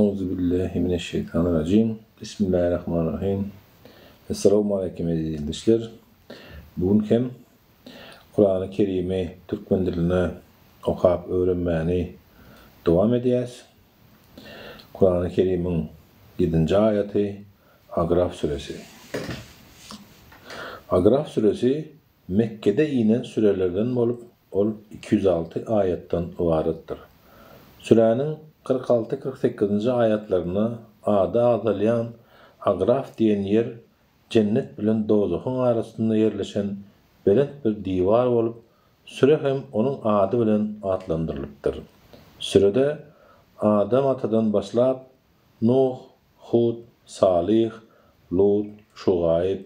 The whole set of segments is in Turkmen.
Euzu billahi mineşşeýtanirrajim. Bismillahirrahmanirrahim. Essalamu aleýkum eziz ildeşler. Bu gün hem Kurany Kerimi türkmen dilinde okap öwrenmäni dowam edýäs. Kurany Kerimiň ýedinji aýaty Agraf süresi. Agraf süresi Mekgede inen sürelerden bolup, ol 206 aýatdan ybaratdyr. Süräniň 46, 48-nji aýatlarynda ady agzalýan Agraf diýen ýer jennet bilen dowzahyň arasynda ýerleşen belent bir diwar bolup, süre hem onuň ady bilen atlandyrylypdyr. Sürede Adam atadan başlap, Nuh, Hud, Salyh, Lut, Şugaýyp,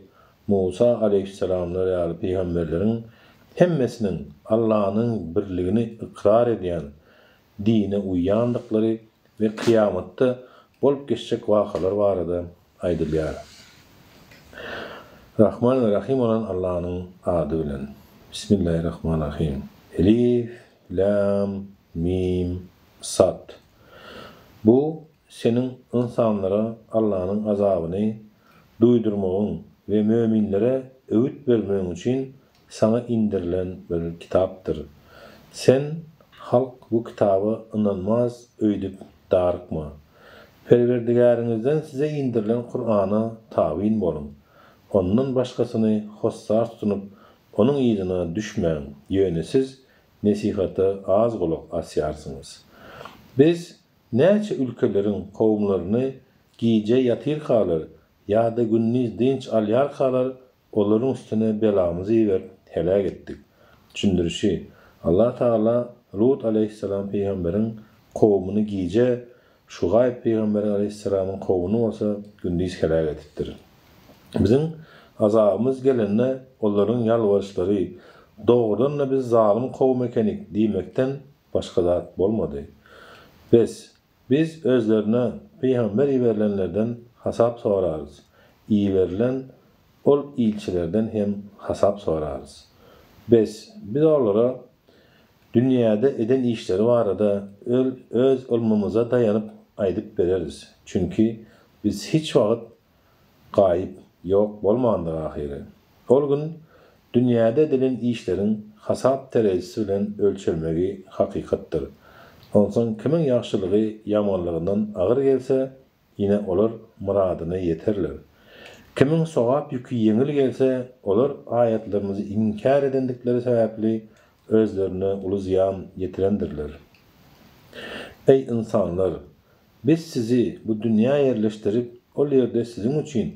Musa aleýhissalamlar ýaly pygamberleriň hemmesiniň Allanyň birligini ykrar edýän dine uýýandyklary we kyýamatda bolup geçjek wakalar barada aýdylýar. Rahman we Rahym bolan Allanyň ady bilen. Bismillahirrahmanirrahim. Elif, Lam, Mim, Sad. Bu seniň ynsanlara Allanyň azabyny duýdurmagyň we möminlere öwüt bermegiň üçin saňa inderilen bir kitapdyr. Sen halk bu kitaba ynanmaz öýdüp darykma. Perwerdigäriňizden size inderilen Kurana tabyn boluň. Ondan başgasyny hossar tutunyp, onuň yzyna düşmäň, ýöne siz nesihata az gulak asýarsyňyz. Biz näçe ülkeleriň kowumlaryny gije ýatyrkalar ýa-da gündiz dynç alýarkalar olaryň üstüne belamyzy iberip heläk etdik. Düşündirişi, Allah Tagala Lut aleýhissalam pygamberiň kowumyny gije, Şugaýp pygamberiň aleýhissalamyň kowumyny bolsa gündiz heläk edipdir. Biziň azabymyz gelende olaryň ýalbaryşlary, Dogrudan-da biz zalym kowum ekenik diýmekden başga zat bolmady. Bes, biz özlerine pygamber iberilenlerden hasap sorarys, iberilen ol ilçilerden hem hasap sorarys. Bes, biz olara dünýäde eden işleri barada öz ylmymyza daýanyp aýdyp bereris. Çünki biz hiç wagt gaýyp, ýok bolmandyr ahyry. Ol gün dünýäde edilen işleriň hasap terezisi bilen ölçelmegi hakykatdyr. Onsoň kimiň ýagşylygy ýamanlygyndan agyr gelse, ine olar myradyna ýeterler. Kimiň sogap ýüki ýeňil gelse, olar aýatlarymyzy inkär edendikleri sebäpli özlerine uly zyýan ýetirendirler. Eý, ynsanlar! Biz sizi bu dünýä ýerleşdirip, ol ýerde siziň üçin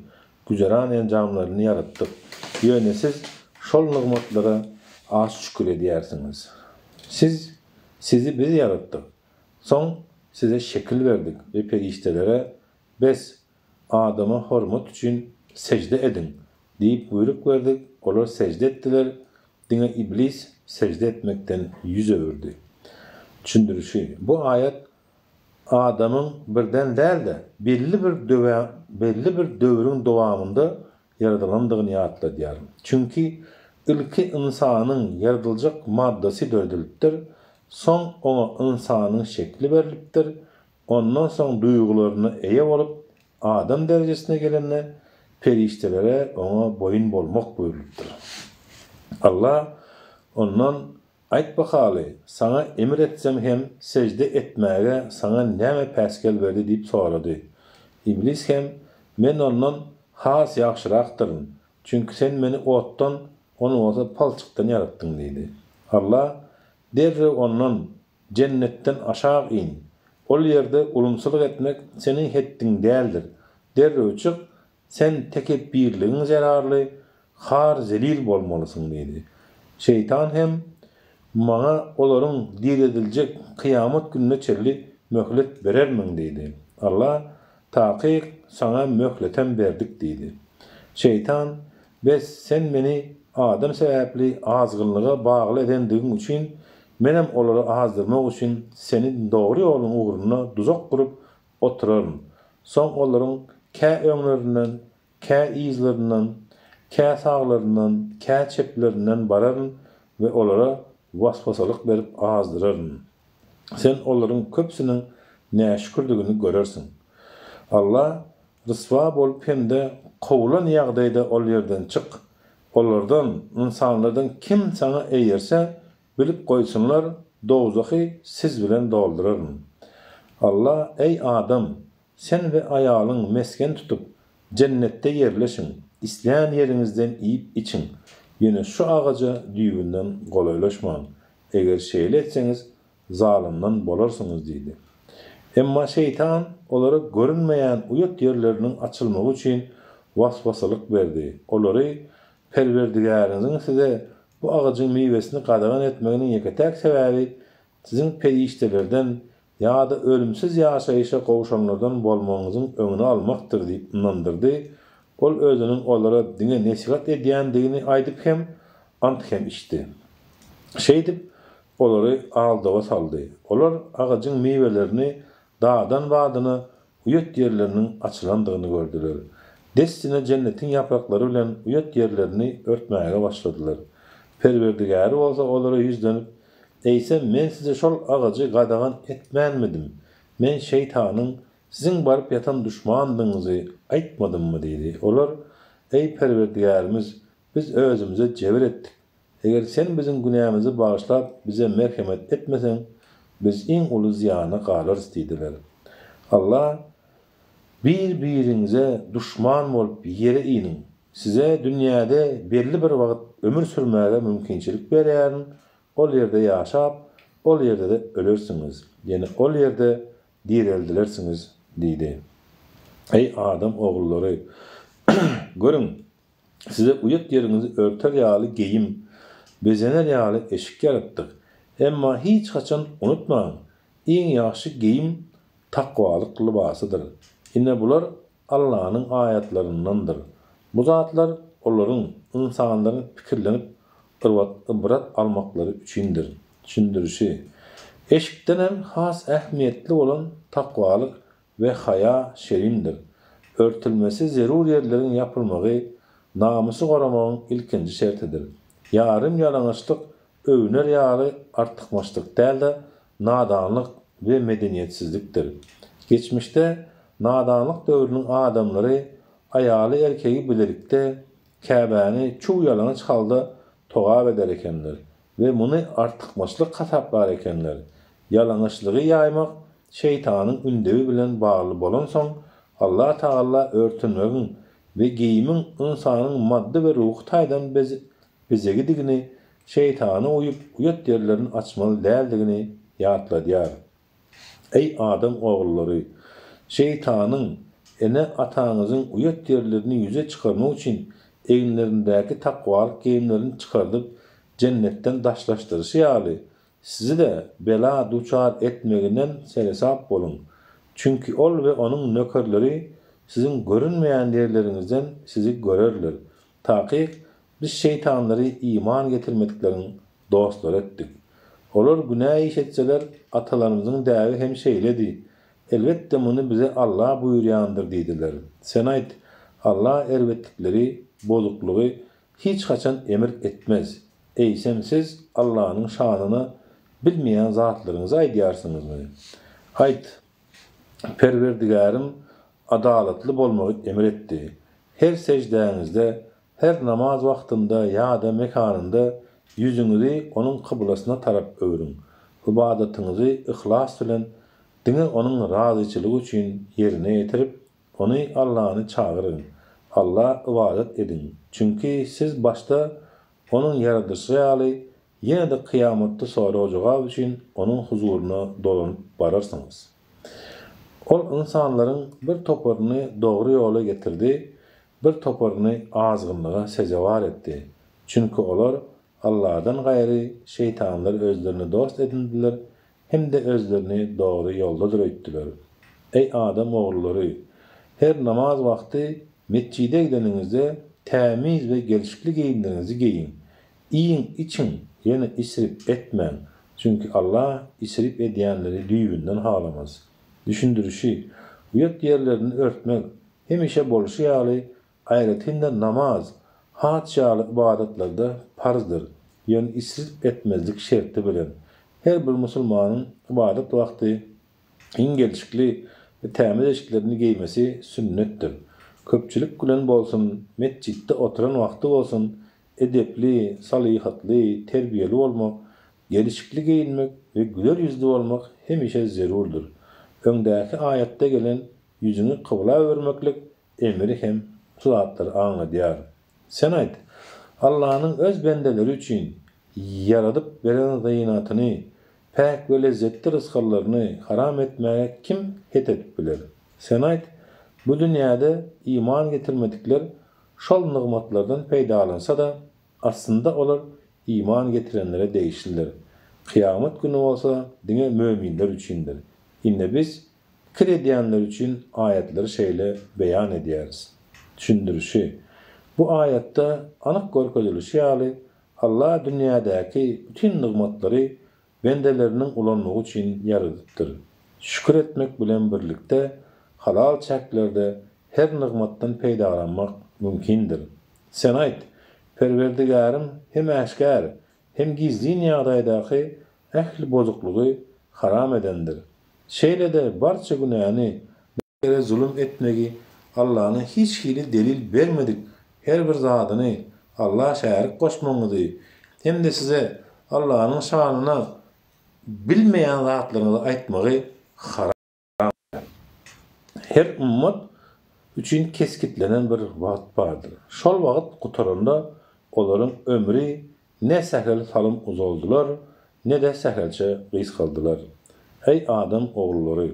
güzeran enjamlaryny ýaratdyk. Ýöne siz şol nygmatlara az şükür edýärsiňiz. Siz, sizi biz ýaratdyk. Soň size şekil berdik we perişdelere, Bes, Adama hormat üçin sežde ediň! diýip buýruk berdik, olar sežde etdiler, diňe Iblis sežde etmekden ýüz öwürdi. Düşündirişi, Bu aýat Adamyň birden däl-de, belli bir belli bir döwrüň dowamynda ýaradylandygyny ýatladýar. Çünki ilki ynsanyň ýaradyljak maddasy döredilipdir, soň oňa ynsanyň şekli berlipdir, ondan soň duýgularyna eýe bolup, adam derejesine gelende, perişdelere oňa boýun bolmak buýrulypdyr. Allah ondan Aýt bakaly, saňa emir etsem hem sežde etmäge saňa näme päsgel berdi diýip sorady. Iblis hem, Men ondan has ýagşyrakdyryn, çünki sen meni otdan, ony bolsa palçykdan ýaratdyň diýdi. Alla derrew ondan, Jennetden aşak in. Ol ýerde ulumsylyk etmek seniň hetdiň däldir. Derrew çyk, Sen tekepbirligiň zerarly har-zelil bolmalysyň diýdi. Şeýtan hem, Maňa olaryň dirediljek kyýamat gününe çenli möhlet berermiň diýdi. Allah, Takyk, saňa möhletem berdik diýdi. Şeýtan, Bes, sen meni Adam sebäpli azgynlyga bagly edendigiň üçin, menem olary azdyrmak üçin seni dogry ýoluň ugrunda duzak gurup, oturaryn. Soň olaryň kä öňlerinden, kä yzlaryndan, kä saglaryndan, kä çeplerinden bararyn we olara waswasalyk berip azdyraryn. Sen olaryň köpüsiniň näşükürdigini görersiň. Alla, Ryswa bolup hem-de kowlan ýagdaýda ol ýerden çyk. Olardan, ynsanlardan kim saňa eýerse, bilip goýsunlar, dowzahy siz bilen dolduraryn. Alla, Eý, adam! Sen we aýalyň mesgen tutup, jennetde ýerleşiň, islän ýeriňizden iýip-içiň, ýöne şu agaja düýbünden golaýlaşmaň. Eger şeýle etseňiz, zalymdan bolarsyňyz diýdi. Emma şeýtan olara görünmeýän uýat ýerleriniň açylmagy üçin waswasalyk berdi. Olary Perwerdigäriňiziň size bu agajyň miwesini gadagan etmeginiň ýeke-täk sebäbi siziň perişdelerden ýa-da ölümsiz ýaşaýşa gowşanlardan bolmagyňyzyň öňüni almakdyr diýip ynandyrdy. Ol özüniň olara diňe nesihat edýändigini aýdyp hem ant hem içdi. Şeýdip, olary aldawa saldy. Olar agajyň miwelerini dadan badyna uýat ýerleriniň açylandygyny gördüler. Dessine jennetiň ýapraklary bilen uýat ýerlerini örtmäge başladylar. Perwerdigäri bolsa olara ýüzlenip, Eýsem, men size şol agajy gadagan etmänmidim? Men şeýtanyň siziň baryp ýatan duşmandygyňyzy aýtmadymmy? diýdi. Olar, Eý, Perwerdigärimiz, biz özümize jebir etdik. Eger Sen biziň günämizi bagyşlap, bize merhemet etmeseň, biz iň uly zyýana galarys diýdiler. Allah, Bir-biriňize duşman bolup ýere iniň. Size dünýäde belli bir wagt ömür sürmäge mümkinçilik berýärin, ol ýerde ýaşap, ol ýerde-de ölersiňiz, ýene ol ýerde direldilersiňiz diýdi. Eý, adam ogullary! Görüň, Size uýat ýeriňizi örter ýaly geýim, bezener ýaly eşik ýaratdyk. Emma hiç haçan unutmaň, iň ýagşy geýim takwalyk lybasydyr. Ine bular Allanyň aýatlaryndandyr. Bu zatlar olaryň, ynsanlaryň pikirlenip ybrat almaklary üçindir. Düşündirişi, Eşikdenem has ähmiýetli bolan takwalyk we haýa şerimdir. Örtülmesi zerur ýerleriň ýapylmagy namysy goramagyň ilkinji şertidir. Ýarym ýalaňaçlyk öwüner ýaly artykmaçlyk däl-de, nadanlyk we medeniýetsizlikdir. Geçmişde nadanlyk döwrüniň adamlary aýaly-erkegi bilelikde Käbäni çuw ýalaňaç halda togap eder ekenler. We muny artykmaçlyk hasaplar ekenler. Ýalaňaçlygy ýaýmak şeýtanyň ündewi bilen bagly bolansoň, Allah Tagala örtünmegiň we geýimiň ynsanyň maddy we ruhy taýdan bezegidigini, şeýtana uýup uýat ýerlerini açmaly däldigini ýatladýar. Eý, adam ogullary! Şeýtanyň, ene-ataňyzyň uýat ýerlerini ýüze çykarmak üçin eginlerindäki takwalyk geýimlerini çykardyp, jennetden daşlaşdyryşy ýaly, sizi-de bela duçar etmeginden seresap boluň! Çünki ol we onuň nökerleri siziň görünmeýän ýerleriňizden sizi görerler. Takyk, Biz şeýtanlary iman getirmedikleriň dostlary etdik. Olar günä iş etseler, Atalarymyzyň däbi hem şeýledi. Elbetde muny bize Alla buýurýandyr diýdiler. Sen aýt, Alla erbetlikleri, bozuklygy, hiç haçan emir etmez. Eýsem siz Allanyň şanyna bilmeýän zatlaryňyzy aýdýarsyňyzmy? Aýt, Perwerdigärim adalatly bolmagy emir etdi. Her seždäňizde Her namaz wagtynda ýa-da mekanynda ýüzüňizi Onuň kyblasyna tarap öwrüň. Ybadatyňyzy yhlas bilen, diňe Onuň razyçylygy üçin ýerine ýetirip, Ony, Allany, çagyryň. Alla ybadat ediň. Çünki siz başda Onuň ýaradyşy ýaly, Ýene-de kyýamatda sorag-jogap üçin Onuň huzuryna dolanyp bararsyňyz. Ol ynsanlaryň bir toparyny dogry ýola getirdi, bir toparyny azgynlyga sezewar etdi. Çünki olar Alladan gaýry şeýtanlary özlerine dost edindiler hem-de özlerini dogry ýoldadyr öýtdüler. Eý, adam ogullary! Her namaz wagty metjide gideniňizde tämiz we gelşikli geýimleriňizi geýiň. Iýiň, içiň, ýöne isrip etmäň, çünki Allah isrip edýänleri düýbünden halamaz. Düşündirişi, Uýat ýerlerini örtmek, hemişe bolşy ýaly, aýratyn-da namaz, haç ýaly ybadatlarda parzdyr, ýöne isrip etmezlik şerti bilen. Her bir musulmanyň ybadat wagty. Iň gelşikli we tämiz eşiklerini geýmesi sünnetdir. Köpçülik bilen bolsun, metjitde oturan wagty bolsun, edepli, salyhatly, terbiýeli bolmak, gelşikli geýinmek we güler ýüzli bolmak hemişe zerurdyr. Öňdäki aýatda gelen ýüzüňi kybla öwürmeklik emri hem şu zatlary aňladýar. Sen aýt, Allanyň öz bendeleri üçin ýaradyp beren zynatyny, päk we lezzetli rysgallaryny haram etmäge kim het edip biler? Sen aýt, Bu dünýäde iman getirmedikler şol nygmatlardan peýdalansa-da, aslynda olar iman getirenlere degişlidir. Kyýamat güni bolsa diňe möminler üçindir. Indi biz Pikir edýänler üçin aýatlary şeýle beýan edýäris. Düşündirişi, Bu aýatda anyk görkezilişi ýaly, Allah dünýädäki bütin nygmatlary bendeleriniň ulanmagy üçin ýaradypdyr. Şükür etmek bilen birlikde, halal çäklerde her nygmatdan peýdalanmak mümkindir. Sen aýt, Perwerdigärim hem äşgär, hem gizlin ýagdaýdaky ähli bozuklygy haram edendir. Şeýle-de barça günäni, ýere zulum etmegi, Allanyň hiç hili delil bermedik her bir zadyny Alla şärik goşmagyňyzy hem-de size Allanyň şanyna bilmeýän zatlaryňyzy aýtmagy haram eder. Her ümmat üçin kesgitlenen bir wagt bardyr. Şol wagt gutaranda olaryň ömri Ne sähel salym uzaldylar, ne-de sähelçe gysgaldylar. Eý, adam ogullary!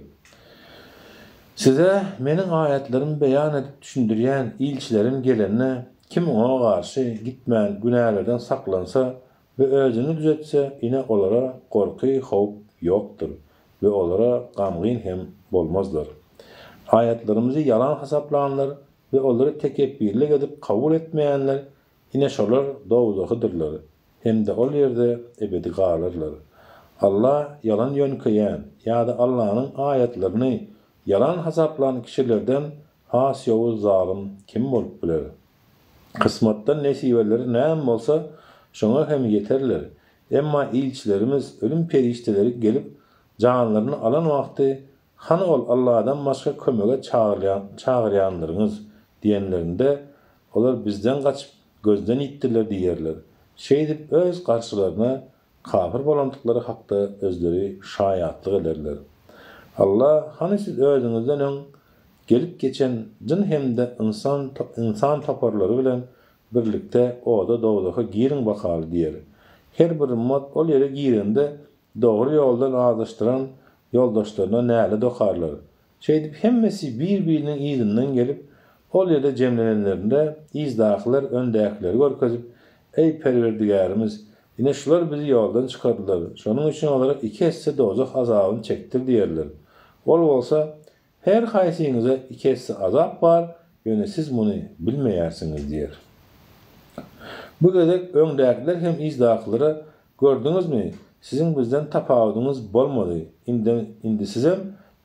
Size Meniň aýatlarymy beýan edip düşündirýän ilçilerim gelende, kim oňa garşy gitmän günälerden saklansa we özüni düzetse, ine olara gorky, howp ýokdur we olara gamgyn hem bolmazlar. Aýatlarymyzy ýalan hasaplanlar we olary tekepbirlik edip kabul etmeýänler Ine şolar dowzahydyrlar hem-de ol ýerde ebedi galarlar. Alla ýalan ýöňkeýän ýa-da Allanyň aýatlaryny ýalan hasaplan kişilerden has ýowuz zalym kim bolup biler? Kysmatdan nesibeleri näme bolsa, şoňa hem ýeterler. Emma ilçilerimiz, ölüm perişdeleri gelip janlaryny alan wagty Hany ol Alladan başga kömege çagyrýanlaryňyz? diýenlerinde, olar bizden gaçyp, gözden ýitdiler diýerler. Şeýdip öz garşylaryna kafir bolandyklary hakda özleri şaýatlyk ederler. Alla, Hany siz özüňizden öň gelip geçen jyn hem-de ynsan ynsan toparlary bilen birlikde oda dowzaha giriň bakaly diýer. Her bir ymmat ol ýere girende Dogry ýoldan azaşdyran ýoldaşlaryna nälet okarlar. Şeýdip hemmesi bir-biriniň yzyndan gelip, ol ýerde jemlenenlerinde, yzdakylar öňdäkileri görkezip, Eý, Perwerdigärimiz! Ine şular bizi ýoldan çykardylar, şonuň üçin olara iki esse dowzah azabyny çekdir diýerler. Ol bolsa, Her haýsyňyza iki esse azap bar, ýöne siz muny bilmeýärsiňiz diýer. Bu gezek öňdäkiler hem yzdakylara, Gördüňizmi, siziň bizden tapawudyňyz bolmady, indi indi sizem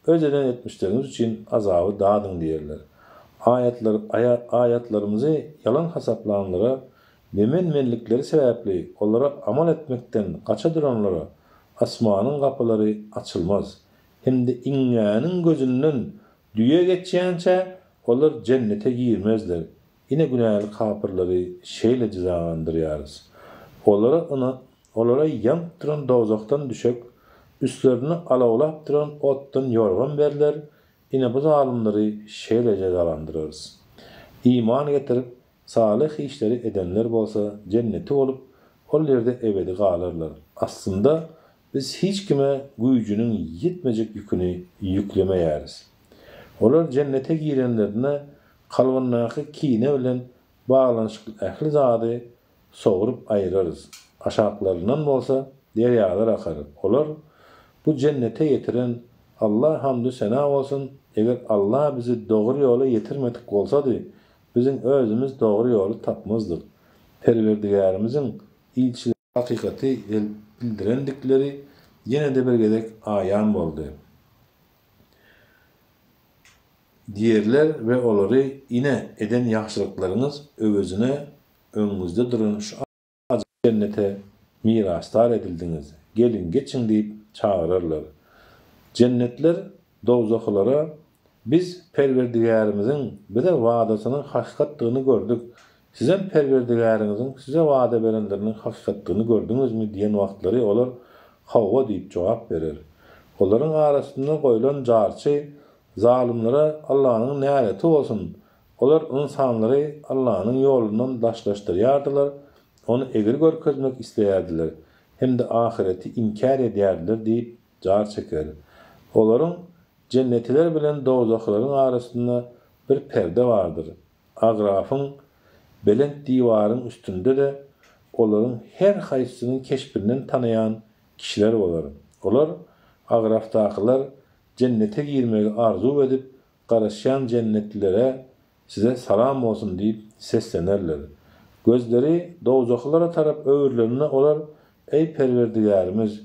öz eden etmişleriňiz üçin azaby dadyň diýerler. Aýatlar aýatlarymyzy ýalan hasaplanlara we men-menlikleri sebäpli olara amal etmekden gaça duranlara asmanyň gapylary açylmaz Hem-de iňňäniň gözünden düýe geçýänçä, olar jennete girmezler. Ine günäli kapyrlary şeýle jezalandyrýarys. Olara yna olara ýanyp duran dowzahdan düşek, üstlerine alawlap duran otdan ýorgan berler, ine bu zalymlary şeýle jezalandyrarys. Iman getirip, Salyh işleri edenler bolsa jenneti bolup, ol ýerde ebedi galarlar. Aslynda, biz hiç kime güýjüniň ýetmejek ýüküni ýüklemeýäris. Olar jennete girenlerinde kalbyndaky kine bilen baglanyşykly ähli zady sogrup aýyrarys. Aşaklaryndan bolsa derýalar akar. Olar, Bu jennete ýetiren Alla hamdu-sena bolsun, eger Alla bizi dogry ýola ýetirmedik bolsady, Biziň özümiz dogry ýoly tapmazdyk. Perwerdigärimiziň ilçilerine hakykaty bildirendikleri ýene-de bir gezek aýan boldy. Diýerler we olary, Ine, eden ýagşylyklaryňyz öwezine öňüňizde duran şu ajaýyp jennete mirasdar edildiňiz, geliň, geçiň diýip çagyrarlar. Jennetler. dowzahylara, Biz Perwerdigärimiziň bize wadasynyň hakykatdygyny gördük, sizem Perwerdigäriňiziň size wada berenleriniň hakykatdygyny gördüňizmi diýen wagtlary olar, Hawa diýip jogap berer. Olaryň arasynda goýlan jarçy, Zalymlara Allanyň näleti bolsun! Olar ynsanlary Allanyň ýolundan daşlaşdyrýardylar, ony egri görkezmek isleýärdiler hem-de ahyreti inkär edýärdiler diýip jar çeker. Olaryň jennetiler bilen dowzahylaryň arasynda bir perde bardyr. Agrafyň belent diwaryň üstünde-de olaryň her haýsysynyň keşbinden tanaýan kişiler bolar. Olar, Agrafdakylar, jennete girmegi arzuw edip garaşýan jennetlilere Size salam bolsun diýip seslenerler. Gözleri dowzahylara tarap öwrülende olar, Eý Perwerdigärimiz,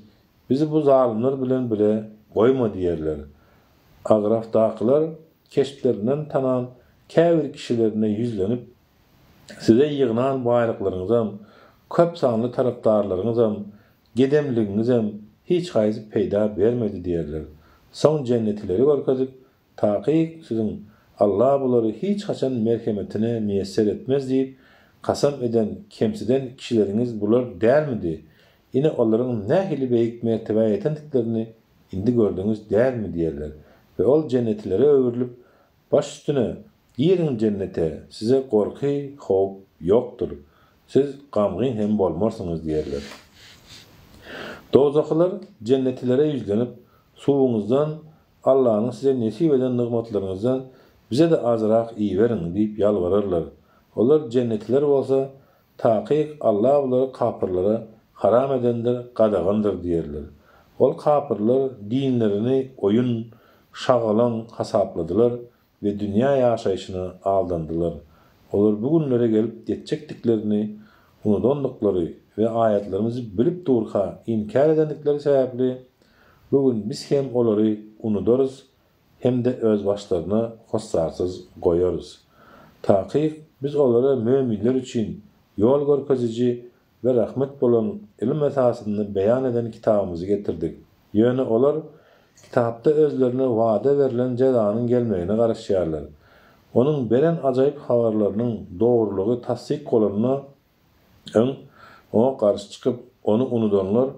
bizi bu zalymlar bilen bile goýma diýerler. Agrafdakylar keşplerinden tanan käbir kişilerine ýüzlenip, Size ýygnan baýlyklaryňyzam, köp sanly tarapdarlaryňyzam, gedemligiňizem hiç haýsy peýda bermedi diýerler. Soň jennetileri görkezip, Takyk, siziň, Alla bulary hiç haçan merhemetine miýesser etmez diýip, kasam eden, kemsiden kişileriňiz bular dälmidi? Ine, olaryň nähili beýik mertebä ýetendiklerini indi gördüňiz dälmi? diýerler. We ol jennetilere öwrülip, Baş üstüne, giriň jennete, size gorky, howp, ýokdur. Siz gamgyn hem bolmarsyňyz diýerler. Dowzahylar jennetilere ýüzlenip, Suwuňyzdan Allanyň size nesip eden nygmatlaryňyzdan bize-de azrak iberiň diýip ýalbararlar. Olar, jennetiler bolsa, Takyk, Alla bulary kapyrlara haram edendir, gadagandyr diýerler. Ol kapyrlar dinlerini oýun, şagalaň hasapladylar we dünýä ýaşaýşyna aldandylar. Olar bu günlere gelip ýetjekdiklerini unudandyklary we aýatlarymyzy bilip durka inkär edendikleri sebäpli, bu gün Biz hem olary unudarys hem-de özbaşlaryna hossarsyz goýarys. Takyk, Biz olara möminler üçin ýol görkeziji we rahmet bolan ylym esasynda beýan eden kitabymyzy getirdik. Ýöne olar kitapda özlerine wada berlen jezanyň gelmegine garaşýarlar. Onuň beren ajaýyp habarlarynyň dogrulygy tassyk bolanda öň oňa garşy çykyp, ony unudanlar,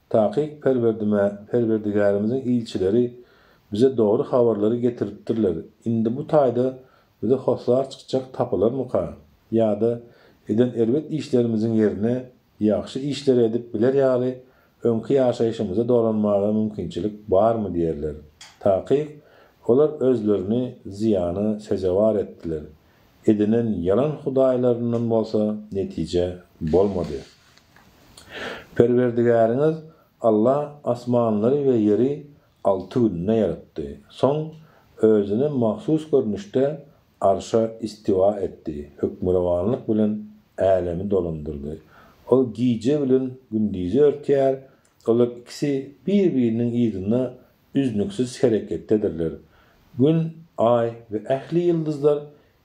Takyk Perwerdigärimiziň ilçileri bize dogry habarlary getiripdirler, indi bu taýda Bize hossar çykjak tapylarmyka? Ýa-da eden erbet işlerimiziň ýerine ýagşy işleri edip biler ýaly öňki ýaşaýşymyza dolanmaga mümkinçilik barmy diýerler. Takyk, olar özlerini zyýana sezewar etdiler. Edinen ýalan hudaýlaryndan bolsa netije bolmady. Perwerdigäriňiz Alla asmanlary we ýeri alty günde ýaratdy. Soň Özüne mahsus görnüşde Arşa istiwa etdi, hökmürowanlyk bilen älemi dolandyrdy. Ol gije bilen gündizi örtýär, olar ikisi bir-biriniň yzynda üznüksiz hereketdedirler. Gün, Aý we ähli ýyldyzlar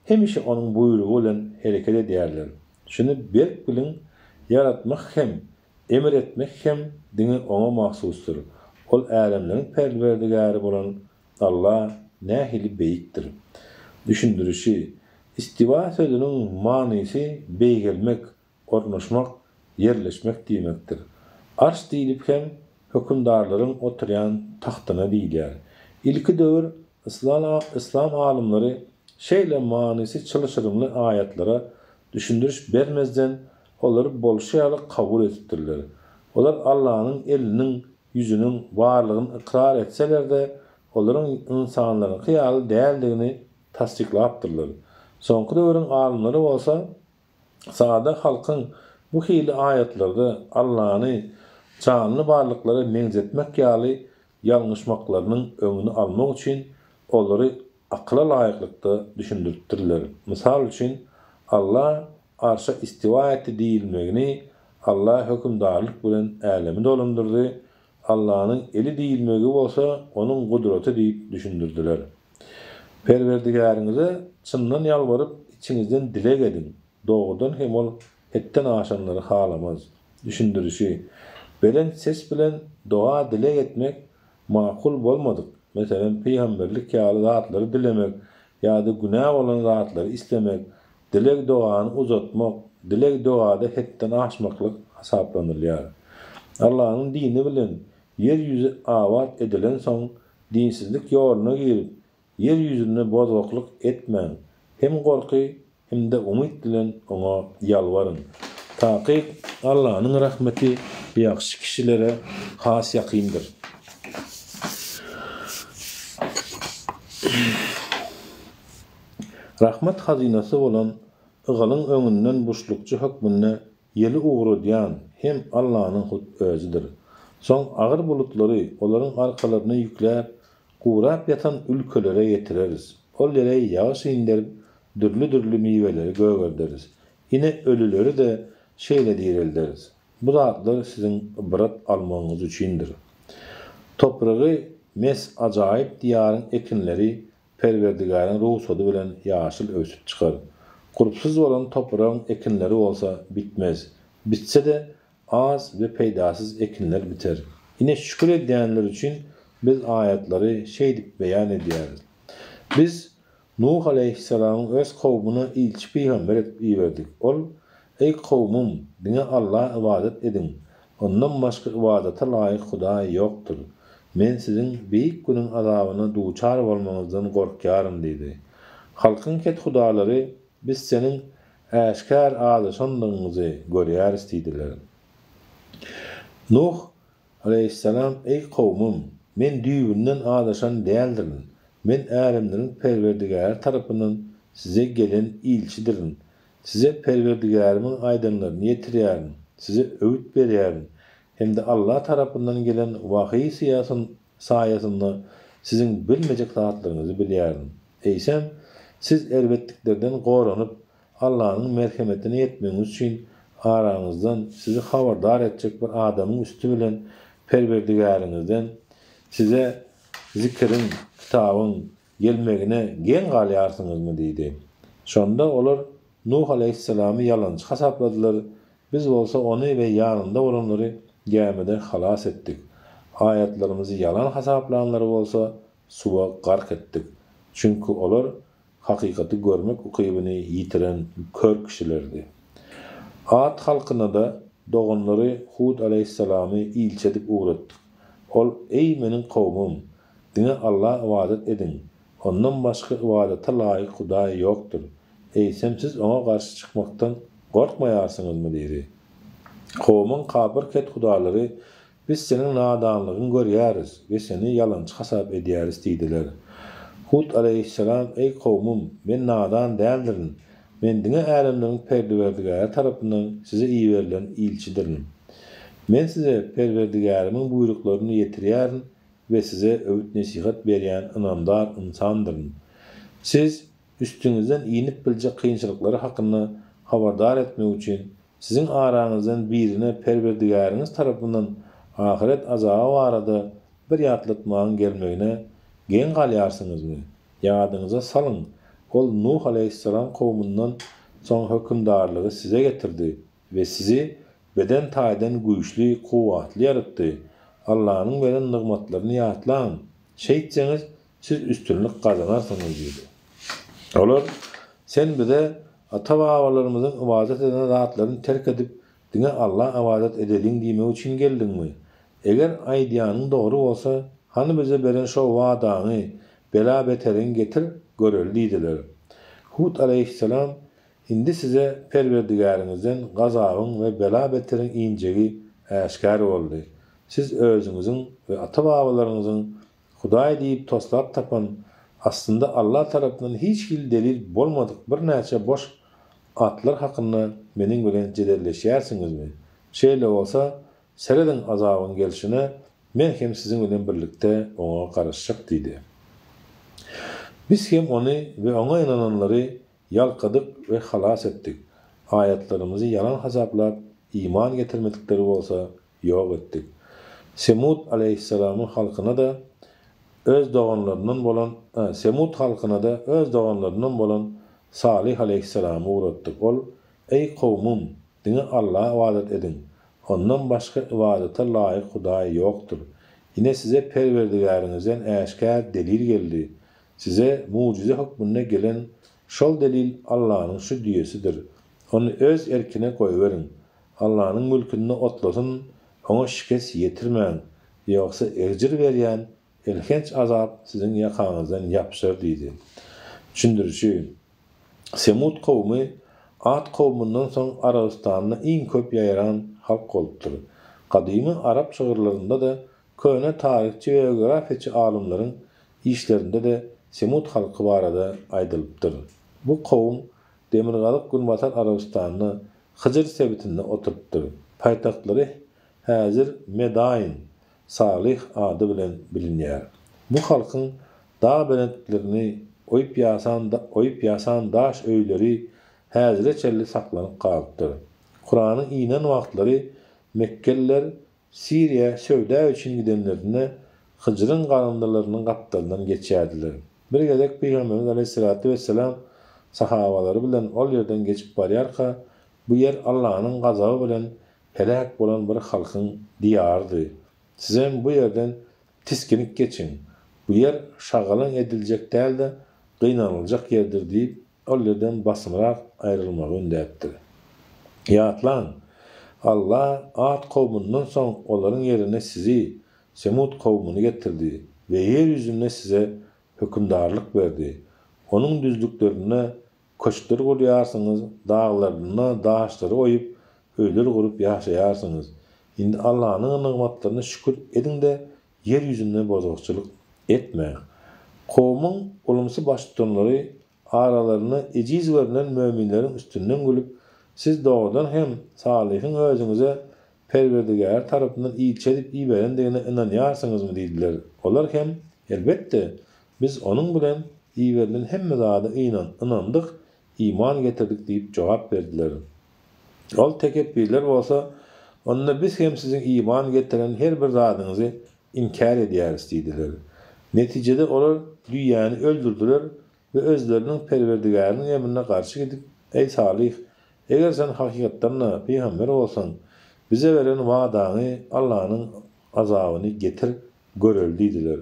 hemişe Onuň buýrugy bilen hereket edýärler. Şuny berk biliň, ýaratmak hem, Emr etmek hem diňe Oňa mahsusdyr. Ol älemleriň Perwerdigäri bolan Alla nähili beýikdir! Düşündirişi, Istiwa sözüniň manysy beýgelmek, ornaşmak, ýerleşmek diýmekdir. Arş diýlip hem hökümdarlaryň oturýan tagtyna diýilýär. Ilki döwür yslam alymlary şeýle manysy çylşyrymly aýatlara düşündiriş bermezden, olary bolşy ýaly kabul edipdirler. Olar Allanyň eliniň, ýüzüniň barlygyny ykrar etseler-de, olaryň ynsanlaryňky ýaly däldigini tassyklapdyrlar. Soňky döwrüň alymlary bolsa, sada halkyň bu hili aýatlarda Allany janly barlyklara meňzetmek ýaly ýalňyşmaklarynyň öňüni almak üçin olary akyla laýyklykda düşündiripdirler. Mysal üçin, Alla arşa istiwa etdi diýilmegini Alla hökümdarlyk bilen älemi dolandyrdy, Allanyň eli diýilmegi bolsa Onuň gudraty diýip düşündirdiler. Perwerdigäriňize çyndan ýalbaryp, içiňizden dileg ediň, dogrudan hem Ol hetden aşanlary halamaz. Düşündirişi, Belent ses bilen doga-dileg etmek makul bolmadyk. meselem, pygamberlik ýaly zatlary dilemek ýa-da günä bolan zatlary islemek, dileg-dogany uzatmak, dileg-dogada hetden aşmaklyk hasaplanylýar. Allanyň dini bilen ýer ýüzi abat edilensoň, dinsizlik ýoluna girip, Ýer ýüzünde bozgaklyk etmäň, hem gorky, hem-de umyt bilen Oňa ýalbaryň. Takyk, Allanyň rahmeti ýagşy kişilere has ýakyndyr. Rahmet hazynasy bolan ygalyň öňünden buşlukçy hökmünde ýeli ugradýan hem Allanyň hut Özüdir. Soň agyr bulutlary olaryň arkalaryna ýükläp, Gurap ýatan ülkelere ýetireris. Ol ýere ýagyş inderip, dürli-dürli miweleri gögerderis. Ine, ölüleri-de şeýle direlderis. Bu zatlar siziň ybrat almagyňyz üçindir. Topragy mes ajaýyp diýaryň ekinleri Perwerdigäriň rugsady bilen ýaşyl öwsüp çykar. Gurpsuz bolan topragyň ekinleri bolsa bitmez. Bitse-de, Az we peýdasyz ekinler biter. Ine şükür edýänler üçin Biz aýatlary şeýdip beýan edýäris. Biz Nuh aleýhissalamyň öz kowumyna ilçi pygamber edip iberdik. Ol, Eý kowumym, diňe Alla ybadat ediň, Ondan başga ybadata laýyk hudaý ýokdur. Men siziň beýik günüň azabyna duçar bolmagyňyzdan gorkýaryn diýdi. Halkyň kethudalary, Biz seniň äşgär azaşandygyňyzy görýäris diýdiler. Nuh, aleýhissalam, Eý, kowumym! Men düýbünden azaşan däldirin. Men älemleriň Perwerdigäri tarapyndan size gelen ilçidirin. Size Perwerdigärimiň aýdanlaryny ýetirýärin, size öwüt berýärin hem-de Allah tarapyndan gelen wahyý saýasynda siziň bilmejek zatlaryňyzy bilýärin. Eýsem, siz erbetliklerden goranyp, Allanyň merhemetine ýetmegiňiz üçin araňyzdan sizi habardar etjek bir adamyň üsti bilen Perwerdigäriňizden size zikiriň, kitabyň, gelmegine geň galýarsyňyzmy? diýdi. Şonda olar Nuh alaýhyssalamy ýalançy hasapladylar, biz bolsa ony we ýanynda bolanlary gämide halas etdik. Aýatlarymyzy ýalan hasaplanlary bolsa suwa gark etdik. Çünki olar hakykaty görmek ukybyny ýitiren kör kişilerdi. Ad halkyna-da doganlary Hud alaýhyssalamy ilçi edip ugratdyk. Ol, Eý, meniň kowumym! Diňe Alla ybadat ediň! Ondan başga ybadata laýyk hudaý ýokdur. Eýsem siz Oňa garşy çykmakdan gorkmaýarsyňyzmy? diýdi. Kowumyň kapyr kethudalary Biz seniň nadanlygyňy görýäris we seni ýalançy hasap edýäris diýdiler. Hud alaýhyssalam, Eý, kowumym! Men nadan däldirin. Men diňe älemleriň Perwerdigäri tarapyndan size iberilen ilçidirin. Men size Perwerdigärimiň buýruklaryny ýetirýärin we size öwüt-nesihat berýän ynamdar ynsandyryn. Siz üstüňizden inip biljek kynçylyklary hakynda habardar etmek üçin Siziň araňyzdan birine Perwerdigäriňiz tarapyndan ahyret azaby barada bir ýatlatmagyň gelmegine geň galýarsyňyzmy? Ýadyňyza salyň, Ol Nuh alaýhyssalam kowumyndan soň hökümdarlygy size getirdi we sizi beden taýdan güýçli, kuwwatly ýaratdy. Allanyň beren nygmatlaryny ýatlaň! Şeýtseňiz, siz üstünlik gazanarsyňyz diýdi. Olar, Sen bize ata-babalarymyzyň ybadat eden zatlaryny terk edip, diňe Alla ybadat edeliň diýmek üçin geldiňmi? Eger aýdýanyň dogry bolsa, hany bize beren şo wadaňy, bela-beteriňi getir, göreli diýdiler. Hud alaýhyssalam, Indi size Perwerdigäriňizden gazabyň we bela-beteriň injegi äşgär boldy. Siz özüňiziň we ata-babalaryňyzyň Hudaý diýip toslap tapan, aslynda Alla tarapyndan hiç hili delil bolmadyk birnäçe boş atlar hakynda meniň bilen jedelleşýärsiňizmi? Şeýle bolsa, serediň azabyň gelşine, men hem siziň bilen birlikde oňa garaşjak diýdi. Biz hem ony we oňa ynananlary ýalkadyk we halas etdik. Aýatlarymyzy ýalan hasaplap, iman getirmedikleri bolsa ýok etdik. Semud aleýhissalamyň halkyna-da öz doganlaryndan bolan Semud halkyna-da öz doganlaryndan bolan Salyh aleýhissalamy ugratdyk. Ol, Eý, kowumym! Diňe Alla ybadat ediň! Ondan başga ybadata laýyk hudaý ýokdur. Ine size Perwerdigäriňizden äşgär delil geldi. Size mugjyza hökmünde gelen şol delil Allanyň şu düýesidir. Ony öz erkine goýberiň. Allanyň mülkünde otlasyn, oňa şikes ýetirmäň. Ýogsa ejir berýän elhenç azap siziň ýakaňyzdan ýapyşar diýdi. Düşündirişi, Semud kowumy Ad kowumyndan soň Arabystanda iň köp ýaýran halk bolupdyr. Gadymy arap şygyrlarynda-da, köne taryhçy we geografiýaçy alymlaryň işlerinde-de Semud halky barada aýdylypdyr. Bu kowum demirgazyk-günbatar Arabystanda, Hyjr sebitinde oturypdyr. Paýtagtlary häzir Medaýyn, Salyh ady bilen bilinýär. Bu halkyň dag belentliklerini oýup ýasan oýup ýasan daş öýleri häzire çenli saklanyp galypdyr. Kuranyň inen wagtlary mekgeliler Siriýa söwda üçin gidenlerinde Hyjryň galyndylarynyň gapdalyndan geçýärdiler. Bir gezek Pygamberimiz aleýhissalatu wesselam sahabalary bilen ol ýerden geçip barýarka, Bu ýer Allanyň gazaby bilen heläk bolan bir halkyň diýarydy. Sizem bu ýerden tisginip geçiň. Bu ýer şagalaň ediljek däl-de, gynanyljak ýerdir diýip, ol ýerden basymrak aýrylmagy ündäpdir. Ýatlaň, Alla Ad kowmundan soň olaryň ýerine sizi, Semud kowmuny getirdi we ýer ýüzünde size hökümdarlyk berdi. Onuň düzlüklerinde Köşkler gurýarsyňyz, daglarynda daşlary oýup, öýler gurup ýaşaýarsyňyz. Indi Allanyň nygmatlaryna şükür ediň-de, ýer ýüzünde bozgakçylyk etmäň. Kowumyň ulumsy baştutanlary aralarynda ejiz görnen möminleriň üstünden gülüp, Siz dogrudan hem Salyhyň özüňize Perwerdigäri tarapyndan ilçi edip iberendigine ynanýarsyňyzmy diýdiler. Olar hem, Elbetde, biz onuň bilen iberilen hemme zada ynandyk, iman getirdik diýip jogap berdiler. Ol tekepbirler bolsa, Onda biz hem siziň iman getiren her bir zadyňyzy inkär edýäris diýdiler. Netijede olar düýäni öldürdiler we özleriniň Perwerdigäriniň emrine garşy gidip, Eý, Salyh! Eger sen hakykatdan-da pygamber bolsaň, bize beren wadaňy, Allanyň azabyny getir, göreli diýdiler.